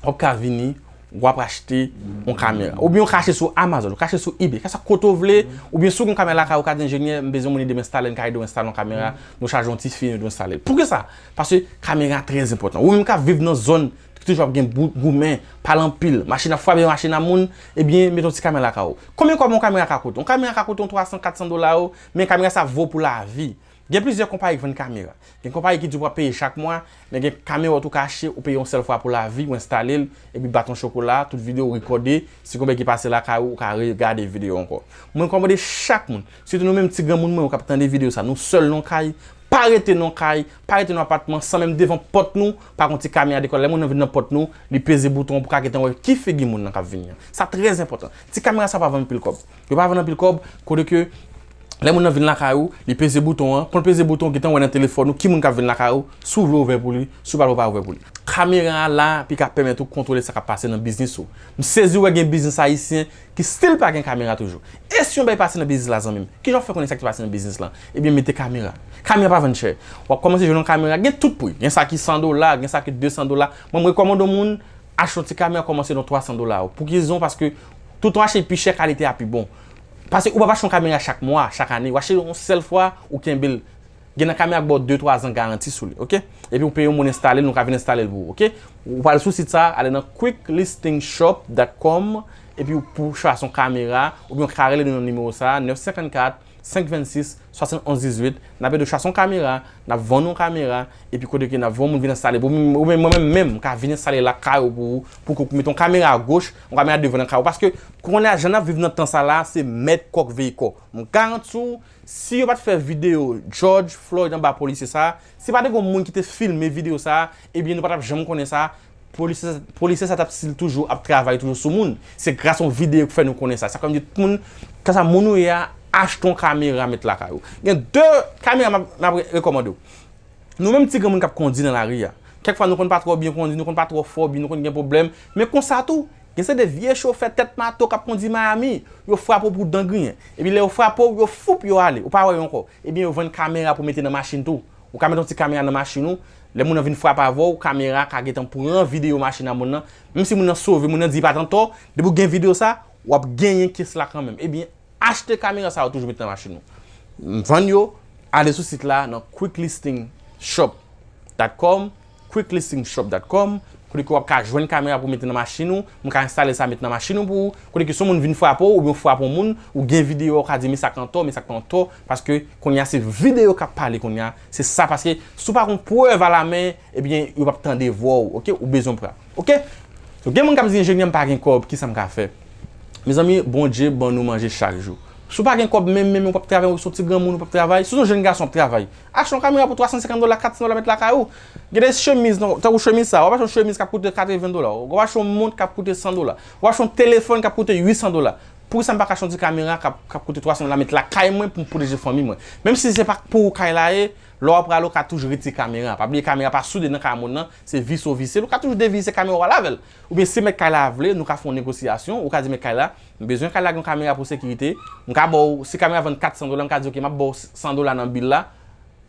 w ap ka vini, w ap achte yon kamera. Oubyen w ka achte sou Amazon, w ka achte sou eBay, ka sa kote w vle, oubyen si w gen yon kamera lakay ou, ka di enjenyè, m bezwen moun ede m enstale, m ka ede w enstale yon kamera, nou chaje yon ti fi, nou ede w enstale l. Poukisa? Paske kamera trè enpòtan. Ou menm k ap viv nan zòn ki toujou ap gen bou- goumen, pale anpil, machin ap frape machin a moun, ebyen, mete yon ti kamera lakay ou. Konbyen kòb yon kamera ka koute? Yon kamera ka koute yon twa san, kat san dola yo, men kamera sa vo pou lavi. Gen plizyè konpayi k vann kamera. Gen konpayi ki di w ap peye chak mwa, men gen kamera w tou ka achte, ou peye yon sèl fwa pou lavi, ou enstale l, epi baton chokola, tout videyo w rekòde, si gen yon bagay ki pase lakay ou, ou ka regade videyo ankò. Mwen rekòmande chak moun, sitou nou menm ti granmoun mwen yo k ap tande videyo sa, nou sèl nan kay, pa rete nan kay, pa rete nan apatman, san menm devan pòt nou, pa gen yon ti kamera dekò. Lè moun nan vin nan pòt nou, li peze bouton pou ka gentan wè ki figi moun nan k ap vini an. Sa trè enpòtan. Ti kamera sa pa vann pil kòb. Yo pa vann anpil kòb, kote ke lè moun nan vin lakay ou, li peze bouton an, kon l peze bouton, ou gentan wè nan telefòn ou ki moun k ap vin lakay ou, si w vle ouvè pou li, si w pa vle w pa ouvè pou li. Kamera a la pou l ka pèmèt ou kontwole sa k ap pase nan biznis ou. M sezi wè gen biznis ayisyen ki still pa gen kamera toujou. E si yon bagay pase nan biznis la, zanmi m? Kijan w fè konnen sa ki pase nan biznis la? Ebyen, mete kamera. Kamera pa vann chè. W ap kòmanse jwenn yon kamera, gen tout pri. Gen sa ki san dola, gen sa ki de san dola. Mwen, m rekòmande yon moun achte yon ti kamera, kòmanse nan twa san dola yo. Pou ki rezon? Paske toutan w achte pi chè, kalite a pi bon. Paske ou p ap achte yon kamera chak mwa, chak ane. Ou achte yon sèl fwa, ou kenbe l. Gen nan kamera k ba w de twa zan garanti sou li, oke? Epi ou peye yon moun enstale l, nou ka vin enstale l pou ou, oke? Ou pral sou sit sa, ale nan quick listing shop dot com, epi ou pou chwazi yon kamera, oubyen ou ka rele nou nan nimewo sa, nèf senkannkat, senk vennsis, swasann onz dizuit. N ap ede w chwazi yon kamera, n ap vann ou yon kamera, epi kote ke n ap vann yon moun vin enstale pou ou, oubyen mwen menm, menm, m ka vin enstale lakay ou pou ou, pou ke w mete yon kamera agoch, yon kamera devan nan kay ou. Paske, kounye a, jan n ap viv nan tan sa la, se mèt kòk veye kò. M garanti w, si yo pa t fè videyo George Floyd anba polisye sa, si pa t gen yon moun ki te filme videyo sa, ebyen nou pa t ap janm konnen sa. Polisye, polisye sa t ap still toujou ap travay toujou sou moun. Se gras yon videyo ki fè nou konnen sa. Sa fè m di tout moun, kansa moun ou ye a, achte yon kamera met lakay ou. Gen de kamera m ap, m ap re- rekòmande w. Nou menm ti granmoun k ap kondi nan lari a, kèk fwa nou konn pa twò byen kondi, nou konn pa twò fò byen, nou konn gen pwoblèm. Men konsa tou, gen se de vye chofè tèt mato k ap kondi Miami, yo frape w pou w dan griyen. Epi lè yo frape w, yo foup, yo ale, ou pa wè yo ankò. Ebyen, yo vann kamera pou mete nan machin tou. Ou ka mete yon ti kamera nan machin ou, lè moun nan vin frape avè w, kamera a ka gentan pran videyo machin a moun nan. Menm si moun nan sove, moun nan di li pa t antò, depi w gen videyo sa, w ap genyen kes la kanmenm. Ebyen, achte kamera sa yo toujou mete nan machin ou. M vann yo, ale sou sit la nan quick listing shop dot com, quick listing shop dot com, kote ke w ap ka jwenn kamera pou mete nan machin ou, m ka enstale sa mete nan machin ou pou ou, kote ke si yon moun vin frape w, oubyen w frape yon moun, ou gen videyo a, ou ka di, men sa k antò, men sa k pa antò, paske kounye a se videyo k ap pale kounye a, se sa, paske si w pa gen prèv alamen, ebyen, yo p ap tande vwa w, oke? Ou bezwen prèv, oke? So, gen moun k ap di, enjenyè, m pa gen kòb, kisa m ka fè? Mezanmi, Bondye ban nou manje chak jou. Si w pa gen kòb menm, menm, ou p ap travay, ou se yon ti granmoun, ou p ap travay, si w se yon jèn gason, w ap travay, achte yon kamera pou twa san senkant dola, kat san dola, met lakay ou. Gen de chemiz, non, tankou chemiz sa, w ap achte yon chemiz k ap koute katreven dola, w ap achte yon mont k ap koute san dola, w ap achte yon telefòn k ap koute uit san dola. Poukisa m pa ka achte yon ti kamera k ap, k ap koute twa san dola, met lakay mwen pou m pwoteje fanmi mwen? Menm si se pa pou ou kay la ye, lè w ap prale, ou ka toujou retire kamera. Pa bliye kamera pa soude nan kay moun nan, se vise w vise l, ou ka toujou devise kamera w al avè l. Oubyen si mèt kay la vle, nou ka fè yon negosyasyon, ou ka di mèt kay la, m bezwen kay la gen yon kamera pou sekirite, m ka ba w, si kamera vann kat san dola, m ka di, oke, m ap ba w san dola nan bil la,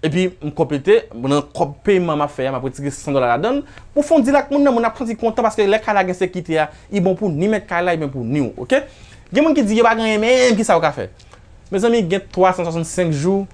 Epi m konplete, nan kòb peman m ap fè a, m ap retire san dola ladan l. Pou fè yon dil ak moun nan, moun ap santi kontan paske lè kay la gen sekirite a, li bon pou ni mèt kay la, li bon pou ni w, oke? Gen moun ki di yo pa gen anyen menm, kisa yo ka fè? Mezanmi, gen twa san swasannsenk jou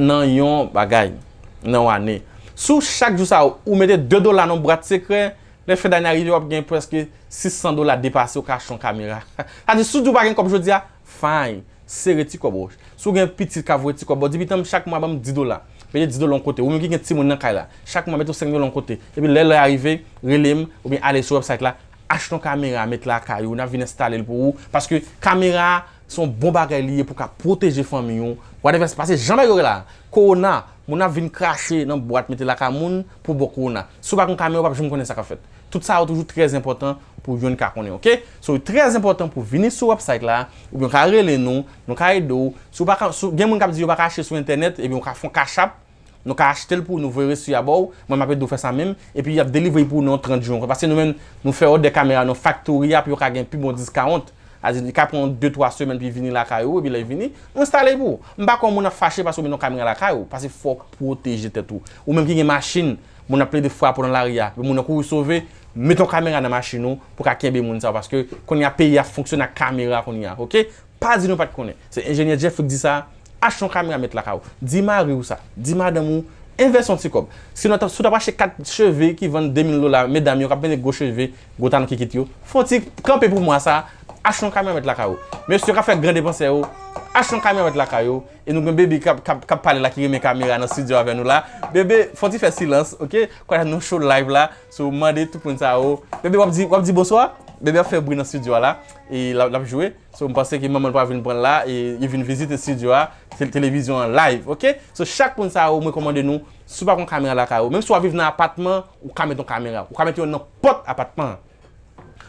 nan yon bagay, nan yon ane. Si w chak jou sa yo, ou mete de dola nan yon bwat sekrè, lè fen dane a rive, w ap gen prèske sis san dola depase, ou ka achte yon kamera. Sa di, si w di w pa gen kòb jodi a, fine, sere ti kòb ou. Si w gen pitit k ap voye ti kòb ba w, di pitit m chak mwa ban m dis dola. Mete dis dola yon kote. Ou menm ki gen timoun nan kay la, chak mwa mete yon senk dola yon kote. Epi lè lè a rive, rele m, oubyen ale sou website la, achte yon kamera, met lakay ou, n ap vin enstale l pou ou. Paske kamera a, se yon bon bagay li ye pou ka pwoteje fanmi w. Whatever, se pase jan bagay yo rele la. Kowona, moun ap vin krache nan bwat mete lakay moun pou bon kowona. Si w pa gen yon kamera, w p ap janm konnen sa k ap fèt. Tout sa yo toujou trè enpòtan pou youn ka konnen, oke? So, trè enpòtan pou vini sou website la, oubyen w ka rele nou, nou ka ede w. Si w pa ka, si w, gen moun k ap di yo pa ka achte sou entènèt, ebyen w ka fè yon Cash App, nou ka achte l pou ou, nou voye resi a ba w, mwen m ap ede w fè sa menm, epi y ap delivre pou ou nan trant jou ankò. Paske nou menm, nou fè òdè kamera nan factory a pou yo ka gen pi bon discount. Sa di, li ka pran de, twa semèn pou li vini lakay ou, epi lè li vini, nou enstale l pou ou. M pa kwè moun ap fache paske w mete yon kamera lakay ou, paske fò w pwoteje tèt ou. Ou menm ki gen machin, moun ap plede frape w nan lari a, epi moun nan kouri sove, mete yon kamera nan machin ou pou ka kenbe moun sa yo, paske kounye a peyi a fonksyone ak kamera kounye a, oke? Pa di nou pa t konnen. Se enjenyè Jeffrey k di sa, achte yon kamera met lakay ou. Di mari w sa, di madanm ou, envèsti yon ti kòb. Si w t ap, si w t ap achte kat cheve ki vann de mil dola, medam yo k ap mete gwo cheve, gwo talon kikit yo, fè yon ti kanpe pou mwa sa, achte yon kamera met lakay ou. Mesye k ap fè gran depansè yo, achte yon kamera met lakay ou. E nou gen Bebe k ap, k ap, k ap pale la ki renmen kamera nan estidyo avè nou la. Bebe, fè yon ti fè silans, oke? Kounye a nou cho live la. So, mande tout moun sa yo. Bebe, w ap di, w ap di bonswa? Bebe ap fè bri nan estidyo a la. E l ap, l ap jwe. So, m panse ke manman l pral vin pran l la, e li vin vizite estidyo a, te-, televizyon an live, oke? So, chak moun sa yo, mwen rekòmande nou, si w pa gen yon kamera lakay ou, menm si w ap viv nan apatman, ou ka mete yon kamera, ou ka mete yo nan pòt apatman an.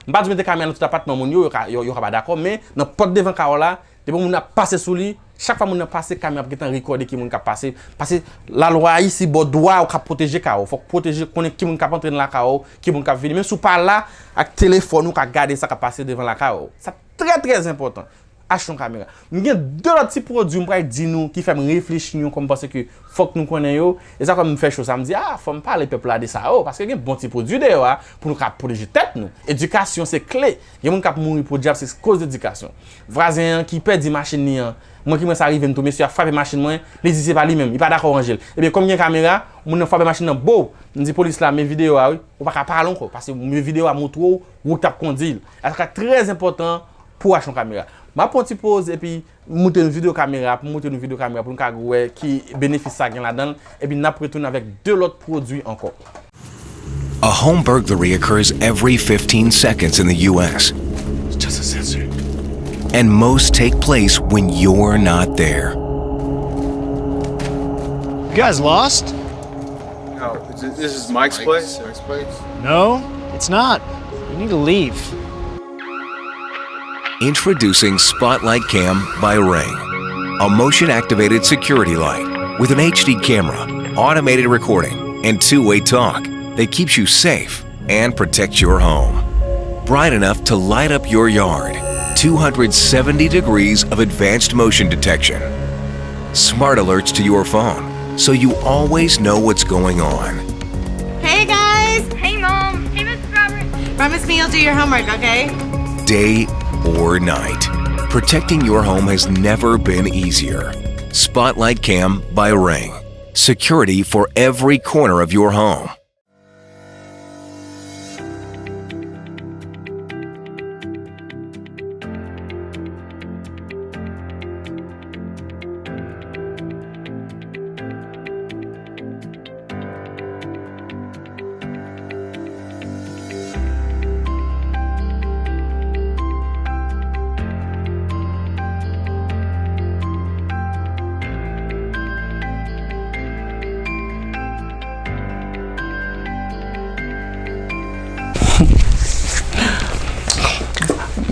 M pa di w mete kamera nan tout apatman moun yo, yo ka, yo, yo ka pa dakò, men nan pòt devan kay ou la, depi moun ap pase sou li, chak fwa moun nan pase, kamera ap gentan rekòde ki moun k ap pase. Paske lalwa isi ba w dwa ou ka pwoteje kay ou. Fòk pwoteje, konnen ki moun k ap antre nan lakay ou, ki moun k ap vini. Menm si w pa la, ak telefòn ou ka gade sa k ap pase devan lakay ou. Sa trè, trè enpòtan. Achte yon kamera. M gen de lòt ti pwodui m pral di nou ki fè m reflechi yon kòm m panse ke fòk nou konnen yo. E sa fè m fè cho sa, m di, a, fò m pale pèp la de sa yo, paske gen bon ti pwodui deyò a pou nou ka pwoteje tèt nou. Edikasyon se kle. Gen moun k ap mouri podyab se koz edikasyon. Vwazen an ki pèdi machin li an, mwen ki wè sa rive m tou, mesye a frape machin mwen, li di se pa li menm, li pa dakò ranje l. Ebyen, kòm gen kamera, moun nan frape machin nan, bow! M di polis la, men videyo a wi, ou pa ka pale ankò, paske men videyo a montre w wout ap kondi l. Sa ka trè enpòtan pou w achte yon kamera. M ap pran yon ti poz epi montre nou videyo kamera, pou montre nou videyo kamera, pou nou ka wè ki benefis sa gen ladan l, epi n ap retounen avèk de lòt pwodui ankò. A home burglary occurs every fifteen seconds in the U S. It's just a sensor. And most take place when you're not there. You guys lost? No, this is Mike's place. Mike's place. No, it's not. You need to leave. Introducing Spotlight Cam by Ring, a motion activated security light with an H D camera, automated recording, and two way talk that keeps you safe and protects your home. Bright enough to light up your yard, two hundred seventy degrees of advanced motion detection, smart alerts to your phone so you always know what's going on. Hey guys! Hey, Mom. Hey, Mister Roberts. Promise me you'll do your homework, okay? Day or night, protecting your home has never been easier. Spotlight Cam by Ring. Security for every corner of your home.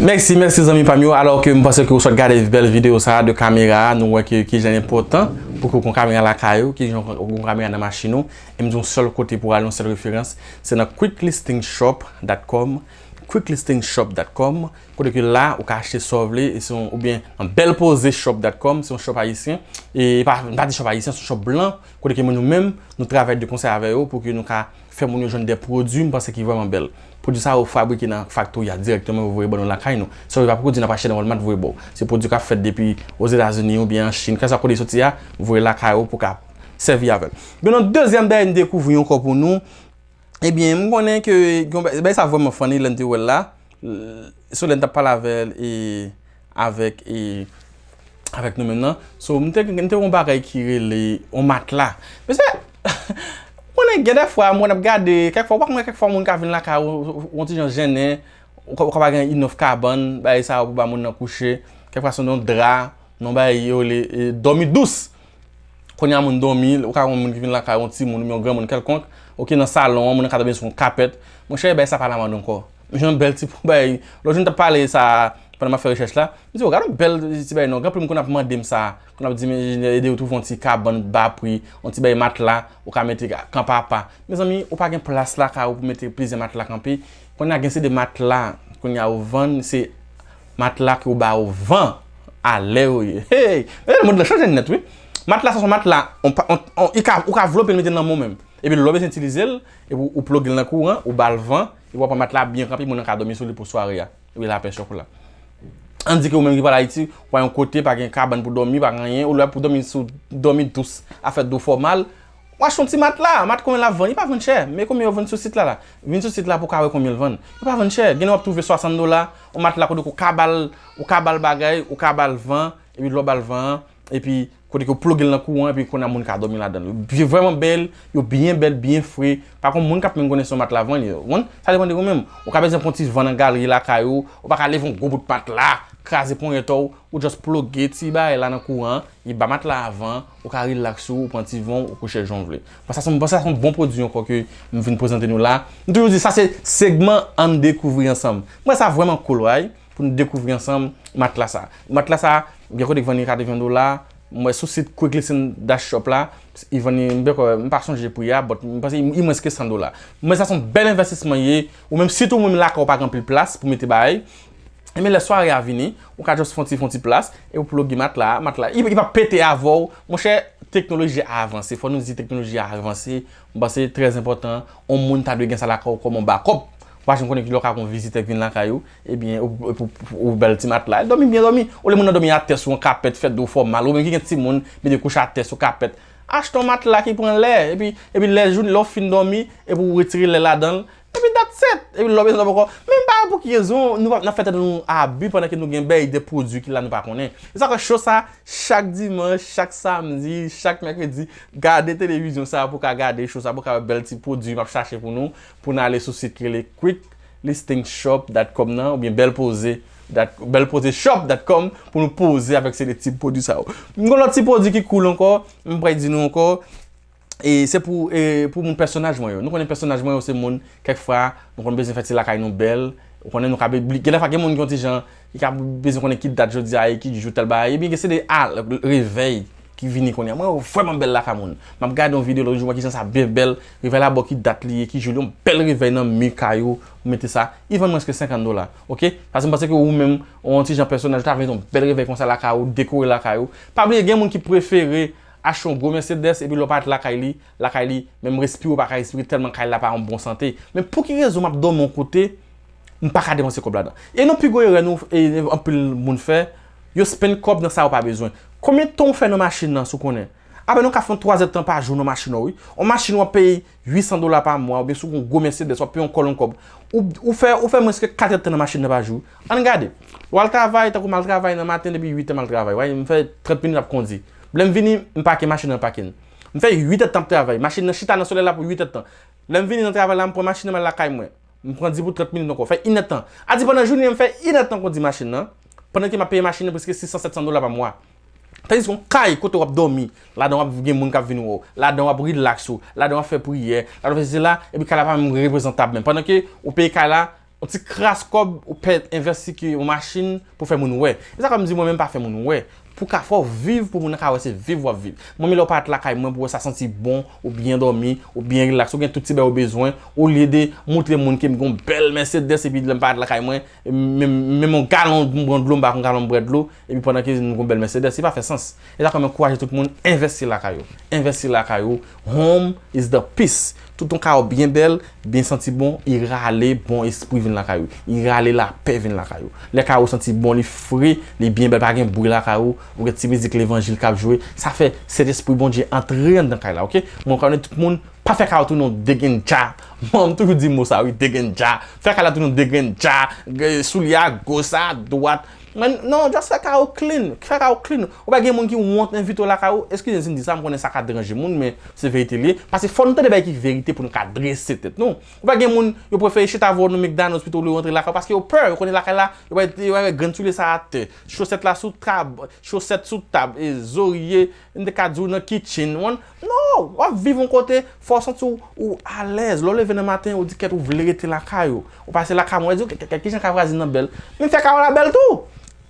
Mèsi, mèsi zanmi pa m yo. Alò ke m panse ke ou sot gade bèl videyo sa a de kamera a, nou wè ke kijan l enpòtan pou ke w gen yon kamera lakay ou, kijan w gen yon kamera nan machin ou. E m di yon sèl kote pou w ale, yon sèl referans, se nan quick listing shop dot com. quick listing shop dot com, kote ke la ou ka achte sa w vle, e se yon, oubyen nan bèl poze shop dot com, se yon shop ayisyen, e pa, m pa di shop ayisyen, se yon shop blan, kote ke nou menm, nou travay de konsè avè yo pou ke nou ka fè moun yo jwenn de pwodui m panse ki vrèman bèl. Pwodui sa yo fabrike nan faktori a dirèkteman, yo voye ban nou lakay nou. Sa yo pa pwodui n ap achte nan Walmart voye ba w. Se pwodui k ap fèt depi Ozetazini oubyen an Chin, kèlkeswa kote li soti a, voye lakay ou pou ka sèvi avè l. Gen yon dezyèm bagay m dekouvri ankò pou nou, ebyen, m konnen ke gen yon ba-, bagay sa vrèman funny lè n te wè l la. L-, so lè n t ap pale avè l e avèk e avèk nou menm nan. So, m te, m te yon bagay ki rele yon matla. Mesye, konnen gen de fwa, mwen ap gade, kèk fwa, ou pa konnen kèk fwa moun ka vin lakay ou, ou, ou ti jan jennen, ou ka, ou ka pa gen inòf kabann, bagay sa yo pou ba moun nan kouche. Kèk fwa se yon dra, non bagay yo le, e, dòmi dous. Kounye a moun dòmi, ou ka wè yon moun ki vin lakay yon timoun oubyen yon granmoun kèlkonk, oke, nan salon an, moun nan ka dòmi sou yon kapèt. Monchè, bagay sa pa lamòd ankò. Monchè, yon bèl ti bagay. Lòt jou, m t ap pale sa pandan m ap fè rechèch la. M di, "O, gade yon bèl ti bagay non." Gen anpil moun konn ap mande m sa, konn ap di m, "Ede yo twouve yon ti kabann ba pri, yon ti bagay matla, ou ka mete kanpe apa." Mezanmi, ou pa gen plas lakay ou pou mete plizyè matla kanpe. Kounye a gen se de matla, kounye a yo vann, se matla ke yo ba yo van, alè yo ye. Hey! Lemonn lan chanje nèt, wi. Matla sa se yon matla, on pa, on, on, i ka, ou ka vlope l mete l nan men w menm. Epi lè w bezwen itilize l, epi ou, ou ploge l nan kouran, ou ba l van, epi w ap pran matla byen kanpe, moun nan ka dòmi sou li pou sware a. Epi lapè chòk ou la. Ann di ke ou menm ki pral Ayiti, ou pa yon kote, pa gen kabann pou dòmi, pa gen anyen, ou lè pou dòmi sou, dòmi dous, afè do fè w mal, w achte yon ti matla, mat konbyen l ap vann, li pa vann chè, men konbyen yo vann sou sit la la. Vin sou sit la pou w ka wè konbyen l vann. Li pa vann chè, gen lè w ap twouve swasant dola, yon matla kote ou ka ba l, ou ka ba l bagay, ou ka ba l van, epi lè w ba l van an, epi kote ke w ploge l nan kouran, epi kounye a moun ka dòmi ladan l. Yo vrèman bèl, yo byen bèl, byen fre. Pa konn moun k ap menm konnen se yon matla vann, yo. Ou konn? Sa depann de ou menm. Ou ka bezwen pran ti van nan galri lakay ou, ou pa ka leve yon gwo bout matla, kraze ponyèt ou, ou just ploge ti bagay la nan kouran, li ba matla a van, ou ka rilaks ou, ou pran ti van w, ou kouche jan w vle. Bon, sa se yon, bon, sa se yon bon pwodui ankò ke m vin prezante nou la. M toujou di, sa se segman Ann Dekouvri Ansanm. M wè sa vrèman cool, right? Pou nou dekouvri ansanm matla sa. Matla sa, gen kote k vann li katreven dola, m wè sou sit Quick Listing Dash Shop la, li vann li, m peko, m pa sonje pri a, but m panse li, li mwens ke san dola. Men sa se yon bèl envèstisman ye, ou menm sitou ou menm lakay ou pa gen anpil plas pou mete bagay. Ebyen lè sware a vini, ou ka just fè yon ti, fè yon ti plas, e ou ploge matla, matla, li, li pa pete avè w. Monchè, teknoloji a avanse, fò nou di teknoloji a avanse, m panse trè enpòtan, yon moun ta dwe gen sa lakay ou kòm yon bakòp. Ou pa janm konnen kilè w ka gen yon vizitè k vin lakay ou, ebyen, ou, ou, ou, ou ba l ti matla, l dòmi byen dòmi. Olye moun nan dòmi atè sou yon kapèt, fè do fè w mal, ou menm ki gen timoun, mete kouche atè sou kapèt. Achte yon matla ki pran lè, epi, epi lè jou, lè w fin dòmi, epi w retire lè ladan l, epi that's it. Epi lè w bezwen dòmi ankò. Men m pa wè pou ki rezon nou pa, n ap fè tèt nou abi pandan ke nou gen bèl de pwodui ki la nou pa konnen. E sa fè cho sa, chak dimanch, chak samdi, chak mèkredi, gade televizyon sa pou w ka gade cho sa, pou w ka wè bèl ti pwodui m ap chache pou nou, pou n ale sou sit ki rele quick listing shop dot com nan, oubyen bèl poze, bèl poze shop dot com pou nou poze avèk se de ti pwodui sa yo. M gen lòt ti pwodui ki cool ankò, m prè di nou ankò, e se pou, e pou moun pèsonaj mwen yo. Nou konnen pèsonaj mwen yo se moun, kèk fwa, nou konn bezwen fè ti lakay nou bèl. Ou konnen nou ka be-, bli-, gen lè fwa gen moun ki yon ti jan, ki ka bezwen konnen ki dat jodi a ye, ki jou tèl bagay. Ebyen, gen se de, a, revèy ki vini kounye a. Mwen, yo vrèman bèl lakay moun. M ap gade yon videyo lòt jou, m wè kijan sa byen bèl. Revèy la ba w ki dat li ye, ki jou li ye. Yon bèl revèy nan mi kay ou, ou mete sa. Li vann mwens ke senkant dola. Oke? Paske m panse ke ou menm, yon ti jan pèsonaj, ou ta vle yon bèl revèy konsa lakay ou, dekore lakay ou. Pa bliye, gen moun ki prefere achte yon gwo Mercedes, epi lè w parèt lakay li, lakay li, menm respire w pa ka respire tèlman kay la pa an bon sante. Men pou ki rezon m ap dòmi yon kote, m pa ka depanse kòb ladan? E nan pi gwo erè nou, e, anpil moun fè, yo spend kòb nan sa yo pa bezwen. Konbyen tan w fè nan machin nan, si w konnen? Apèn ou ka fè yon twazè tan pa jou nan machin ou, wi. Yon machin w ap peye uit san dola pa mwa, oubyen si w gen yon gwo Mercedes, w ap peye yon kòlonn kòb. Ou, ou fè, ou fè mwens ke katrè tan nan machin nan pa jou. Ann gade. W al travay, tankou m al travay nan maten depi uit è m al travay. Wè, m fè trant minit ap kondi. Lè m vini, m pake machin nan pakin. M fè uit èdtan ap travay. Machin nan chita nan solèy la pou uit èdtan. Lè m vini nan travay la, m pran machin nan, m al lakay mwen. M pran di pou trant minit ankò. Fè inèdtan. A di pandan jounen an, m fè inèdtan kondi machin nan. Pandan ke m ap peye machin nan prèske sis san, sèt san dola pa mwa. Tandiske yon kay kote w ap dòmi, ladan w ap gen moun k ap vin wè w, ladan w ap rilaks ou, ladan w ap fè priyè, ladan w ap fè sesi la, epi kay la pa menm reprezantab menm. Pandan ke ou peye kay la, yon ti kras kòb ou pè envèsti ke yon machin pou fè moun wè. E sa fè m di mwen menm pa fè moun wè. Pou ka fè w viv, pou moun nan ka wè se viv w ap viv. Mwen menm lè w parèt lakay mwen, pou wè sa santi bon, ou byen dòmi, ou byen rilaks, ou gen tout ti bagay ou bezwen, olye de moutre moun ke m gen yon bèl Mercedes, epi lè m parèt lakay mwen, menm, menm yon galon, m pran dlo, m pa pran galon, m bwè dlo, epi pandan ke m gen yon bèl Mercedes, li pa fè sans. E sa fè m ankouraje tout moun, envèsti lakay ou. Envèsti lakay ou. Home is the peace. Tout yon kay ou byen bèl, byen santi bon, li rale bon espri vin lakay ou. Li rale lapè vin lakay ou. Lè kay ou santi bon, li fre, li byen bèl, pa gen bri lakay ou, ou gen ti mizik levanjil k ap jwe, sa fè Sentespri Bondye antre anndan kay la, oke? Mwen konnen tout moun, pa fè kay ou tounen yon degennja. Mwen, m toujou di mo sa, wi, degennja. Fè kay la tounen yon degennja, soulye a goch, a dwat, Men non, just fè kay ou clean. Fè kay ou clean. Ou pa gen moun ki wont envite w lakay ou. Eskize m si m di sa, m konnen sa ka deranje moun, men se verite li ye. Paske fò nou tande bagay ki verite pou nou ka drese tèt nou. Ou pa gen moun, yo prefere chita vwè w nan McDonald's pito w rantre lakay ou, paske yo pè, yo konnen lakay la, yo pa, yo pa wè grenn soulye sa atè. Chosèt la sou tab, chosèt sou tab, e zorye, m te ka di w nan kitchen, w konn, non, w ap viv yon kote, fò w santi w, ou alèz. Lè w leve nan maten, ou di kèt ou vle rete lakay ou. Ou pase lakay mwen, ou di, "Kèt, kèt, kijan kay vwazin nan bèl." Men fè kay ou la bèl tou.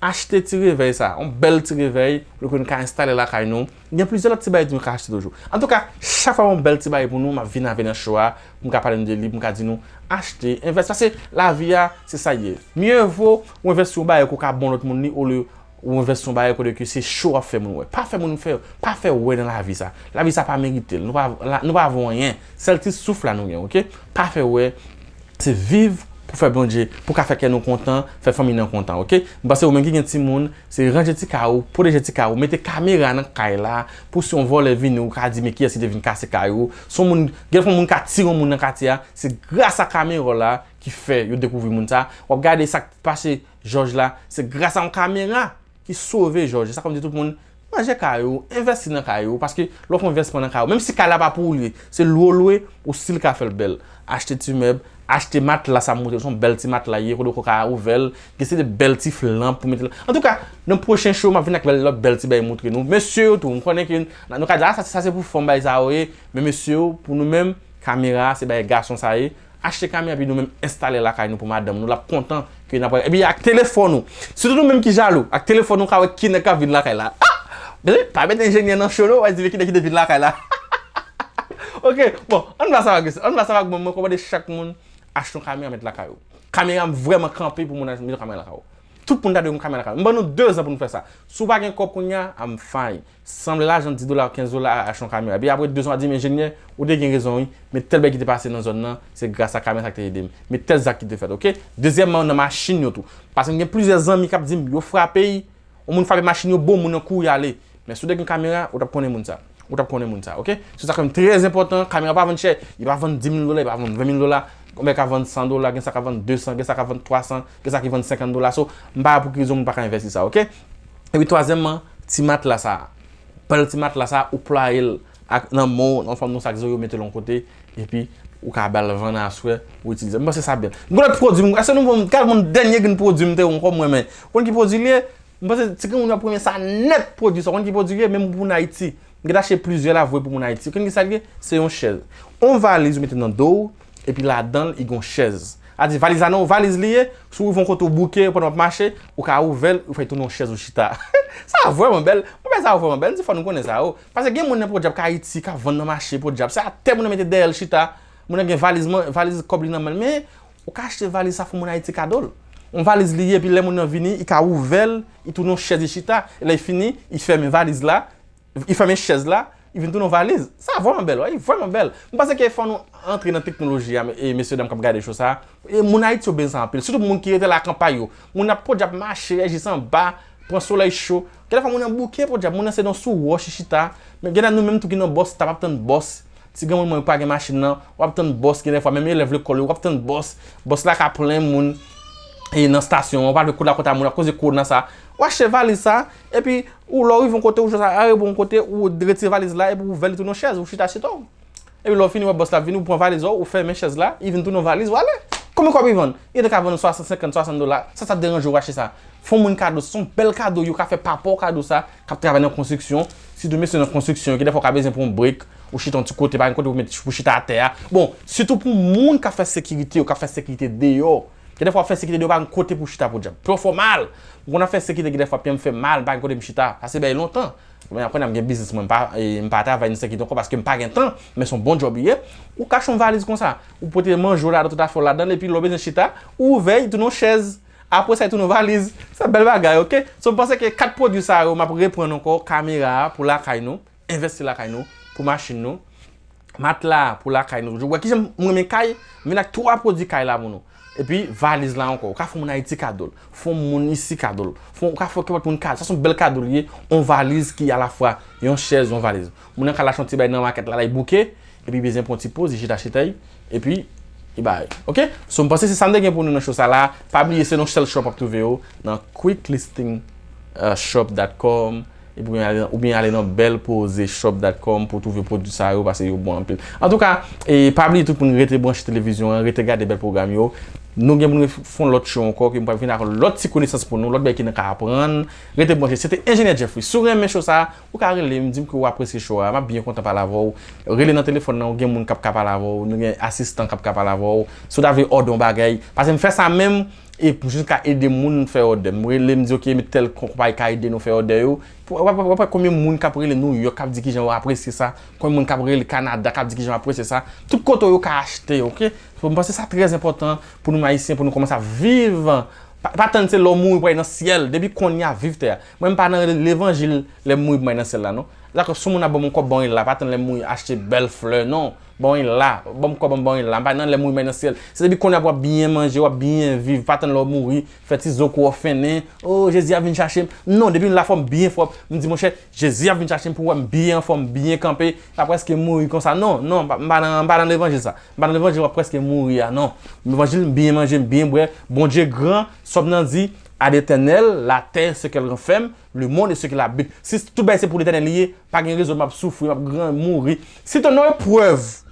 Achte ti revèy sa, yon bèl ti revèy, pou ke nou ka enstale lakay nou. Gen plizyè lòt ti bagay tou nou ka achte toujou. Antouka, chak fwa yon bèl ti bagay pou nou, m ap vin avè nan show a, pou m ka pale nou de li, pou m ka di nou, achte, envèsti, paske lavi a, se sa l ye. Mye vo ou envèsti yon bagay ke w ka ban lòt moun li, olye ou envèsti yon bagay kote ke se show w ap fè moun wè. Pa fè moun fè, pa fè wè nan lavi sa. Lavi sa pa merite l. Nou pa, la, nou pa vo anyen. Sèl ti souf la nou gen, oke? Pa fè wè. Se viv pou fè Bondye, pou ka fè kè nou kontan, fè fanmi nan kontan, oke? M panse ou menm ki gen timoun, se ranje ti kay ou, pwoteje ti kay ou, mete kamera nan kay la, pou si yon vòlè vini, ou ka di, "Men kiyès ki te vin kase kay ou?" Si yon moun, gen fwa moun ka tire yon moun nan katye a, se gras a kamera la ki fè yo dekouvri moun sa. W ap gade sa k pase Jòj la, se gras a yon kamera ki sove Jòj. Sa fè m di tout moun, ranje kay ou, envèsti nan kay ou, paske lè w fè envèsman nan kay ou, menm si kay la pa pou ou li ye, se lwe w lwe, ou still ka fè l bèl. Achte ti mèb, achte matla sa m montre w, se yon bèl ti matla ye, kote w ka ouvè l, gen se de bèl ti flanp pou mete la. Antouka, nan pwochen show, m ap vin ak bèl, lòt bèl ti bagay montre nou. Mesye yo tou, m konnen ke n-, nou ka di, "Ah, sa, sa se pou fanm bagay sa yo ye," men mesye yo, pou nou menm, kamera, se bagay gason sa ye. Achte kamera epi nou menm enstale lakay nou pou madanm nou, l ap kontan ke n ap, epi ak telefòn ou. Sitou nou menm ki jalou, ak telefòn ou ka wè ki nèg k ap vin lakay la. Ah! Men pa met enjenyè nan show non, w a di men ki nèg ki te vin lakay la. Oke, bon, ann pa sa vag, ann pa sa vag, mwen, mwen rekòmande chak moun achte yon kamera met lakay ou. Kamera vrèman kanpe pou moun achte yon kamera lakay ou. Tout moun ta dwe gen kamera lakay. M ban nou dezan pou nou fè sa. Si w pa gen kòb kounye a, I'm fine. Sanble lajan dis dola, kenz dola, achte yon kamera. Epi apre dezan, w a di, "Men enjenyè, ou te gen rezon, wi. Men tèl bagay ki te pase nan zòn nan, se gras a kamera sa ki te ede m. Men tèl zak ki te fèt, oke?" Dezyèmman, nan machin yo tou. Paske m gen plizyè zanmi k ap di m, yo frape, yon moun frape machin yo, bon, moun nan kouri ale. Men si w te gen kamera, ou t ap konnen moun sa. Ou t ap konnen moun sa, oke? Se sa ki trè enpòtan, kamera pa vann chè, li pa vann dis mil dola, li pa vann ven mil dola, gen sa ka vann san dola, gen sa ka vann de san, gen sa ka vann twa san, gen sa ki vann senkant dola. So, m pa la pou krize moun pa ka envèsti sa, oke? Epi twazyèmman, ti matla sa. Pran ti matla sa, ou plwaye l ak, nan men w, nan fòm yon sak zo, yo mete l yon kote, epi ou ka ba l vann aswè, ou itilize. M panse sa bèl. Gen lòt pwodui, èske nou, gad moun dènye grenn pwodui m te wè ankò mwen, men. Ou konn ki pwodui li ye? M panse ti granmoun yo ap renmen sa nèt pwodui sa. Ou konn ki pwodui ye? Menm pou moun Ayiti. M gentan achte plizyè la vre pou moun Ayiti. Ou konn ki sa l ye? Se yon chèz. Yon valiz ou mete nan do w, epi ladan l, li gen yon chèz. A di valiz la nan yon valiz li ye, si w rive yon kote w bouke pandan w ap mache, ou ka ouvè l, ou fè tounen yon chèz ou chita. Sa vrèman bèl. Mwen bagay sa vrèman bèl. M di fò nou konnen sa, o. Paske gen moun nan podyab k Ayiti, k ap vann nan mache podyab. Se atè moun nan mete dèyè l chita. Moun nan gen valiz, valiz kòb li nan men l. Men, ou ka achte valiz sa fè moun Ayiti kado l. Yon valiz li ye, epi lè moun nan vini, li ka ouvè l, li tounen yon chèz li chita, e lè li fini, li fèmen valiz la, li fèmen chèz la, li vin tounen yon valiz. Sa vrèman bèl, wi, vrèman bèl. M panse ke fò nou antre nan teknoloji a, e mesye dam k ap gade cho sa. E moun Ayiti yo bezwen sa anpil, sitou moun ki rete lakanpay yo. Moun ap podyab mache, jis anba, pran solèy cho. Gen lè fwa moun nan bouke podyab, moun nan se nan sou wòch li chita. Men gen lè nou menm tou ki nan bòs, t ap ap tann bòs. Ti granmoun mwen pa gen machin nan, w ap tann bòs, gen lè fwa menm elèv lekòl yo, w ap tann bòs. Bòs la ka plen moun e nan estasyon an, w pa dwe kote a kote a moun, akoz de kowona sa. Ou achte valiz sa, epi ou lè w rive yon kote, ou jwenn sa, arive yon kote, ou retire valiz la, epi ou ouvè l, li tounen yon chèz, ou chita chita w. Epi lè w fini, wè bòs la ap vini, ou pran valiz ou, ou fèmen chèz la, li vin tounen yon valiz, ou ale. Konbyen kòb li vann? Li te ka vann swasann, senkant, swasann dola, sa, sa deranje w achte sa? Fè yon moun kado, se yon bèl kado, yo ka fè papa w kado sa, k ap travay nan konstriksyon, sitou mesye nan konstriksyon, gen dèfwa w ka bezwen pran yon brek, ou chita yon ti kote, pa gen kote pou met, pou chita atè a. Bon, sitou pou moun k ap fè sekirite yo, k ap fè sekirite deyò, Gen dèfwa w ap fè sekirite de, ou pa gen kote pou w chita podyab. Pye w fè w mal. M konn ap fè sekirite, gen dèfwa pye m fè mal, m pa gen kote m chita. Sa se bagay lontan. Men apre, nan m gen biznis mwen, m pa, e, m pa travay nan sekirite ankò paske m pa gen tan, men se yon bon djòb li ye. Ou kache yon valiz konsa, ou pote manje w ladan, tout afè w ladan l, epi lè w bezwen chita, ou ouvè, li tounen yon chèz. Apre sa, li tounen yon valiz. Se bèl bagay, oke? So, m panse ke kat pwodui sa yo, m ap reprann ankò, kamera a pou lakay nou, envesti lakay nou, pou machin nou, matla pou lakay nou. Ou wè kijan m renmen kay, m vin ak twa pwodui kay la pou nou. Epi valiz la ankò, ou ka fè moun Ayiti kado l, fè yon moun isi kado l, fè, ou ka fè kenpòt moun kado. Sa se yon bèl kado li ye, yon valiz ki alafwa yon chèz, yon valiz. Moun nan ka al achte yon ti bagay nan makèt la, la, li bouke, epi bezwen pran yon ti poz, li chita chita, epi li bay. Oke? So, m panse se sa m te gen pou nou nan show sa la. Pa bliye, se nan sèl shop w ap twouve yo, nan quick listing, euh, shop dot com, epi oubyen ale, oubyen ale nan bèl poze shop dot com pou w twouve pwodui sa yo, paske yo bon anpil. Antouka, e pa bliye tout moun rete branche televizyon an, rete gade bèl pwogram yo. Nou gen pou nou fè yon lòt show ankò, ke m pral vin ak lòt ti konesans pou nou, lòt bagay ke nou ka aprann. Rete branche. Se te Enjenyè Jeffrey. Si w renmen show sa, ou ka rele m, di m ke w apresye show a. M ap byen kontan pale avè w. Rele nan telefòn nan, ou gen moun k ap ka pale avè w. Nou gen asistan k ap ka pale avè w. Si w ta vle òdè yon bagay, paske m fè sa menm, e pou jis ka ede moun fè òdè. M rele, m di, "Oke, men tèl konpayi ka ede nou fè òdè yo." Pou, w ap, w ap, w ap wè konbyen moun k ap rele New York, k ap di kijan yo apresye sa. Konbyen moun k ap rele Kanada, k ap di kijan yo apresye sa. Tout kote yo ka achte, oke? So, m panse sa trè enpòtan pou nou, Ayisyen, pou nou kòmanse ap viv. Pa, pa tann se lè w mouri pou w al nan syèl. Depi kounye a, viv tè a. Mwen, m pa nan levanjil lè m mouri pou m al nan syèl la, non. Dakò, si yon moun ap ban m yon kòb, ban l la. Pa tann lè m mouri, achte bèl flè, non. Ban l la. Ban m kòb, ban l la. M pa nan lè m mouri, m al nan syèl. Se depi kounye a pou w ap byen manje, w ap byen viv. Pa tann lè w mouri, fè ti zo kou w fennen. Oh, Jezi ap vin chache m. Non, depi m la fò m byen fò. M di, monchè, Jezi ap vin chache m pou wè m byen anfòm, byen kanpe. M pa prèske mouri konsa. Non, non, m pa, m pa nan, m pa nan levanjil sa. M pa nan levanjil w ap prèske mouri a, non. Levanjil, m byen manje, m byen bwè. Bondye gran, Sòm nan di, à l'Éternel, la terre, ce qu'elle renferme, le monde et ce qu'il habite. Si tout bagay se pou Letènèl li ye, pa gen rezon m ap soufri, m ap gran mouri. Si te nan eprèv,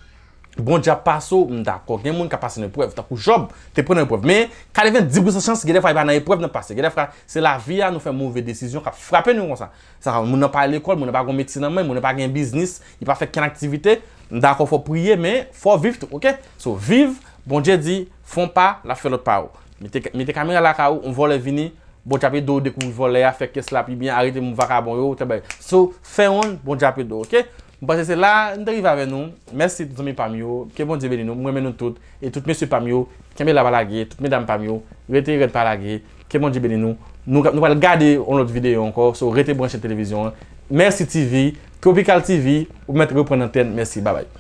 Bondye ap pase w, m dakò. Gen moun k ap pase nan eprèv, tankou Jòb te pran nan eprèv. Men, katrevenndis pousan chans, gen dèfwa, e pa nan eprèv n ap pase. Gen dèfwa, se lavi a, nou fè move desizyon k ap frape nou konsa. Sa, moun nan pa al lekòl, moun nan pa gen metye nan men, moun nan pa gen biznis, li pa fè kenn aktivite. M dakò, fò w priye, men fò w viv tou, oke? So, viv, Bondye di, fè yon pa, l ap fè lòt pa w. Mete, mete kamera lakay ou, yon vòlè vini, Bondye ap ede w dekouvri vòlè a, fè kès la pi byen, arete moun vakabon yo, tè bay. So, fè yon, Bondye ap ede w, oke? M panse se la, m te rive avè nou. Mèsi tout zanmi pa m yo. Ke Bondye beni nou. M renmen nou tout. E tout mesye pa m yo, kenbe la pa lage. Tout medam pa m yo, rete rèd pa lage. Ke Bondye beni nou. Nou, nou pral gade yon lòt videyo ankò. So, rete branche televizyon an. Mèsi T V, Tropical T V, ou mèt reprann antèn. Mèsi, babay.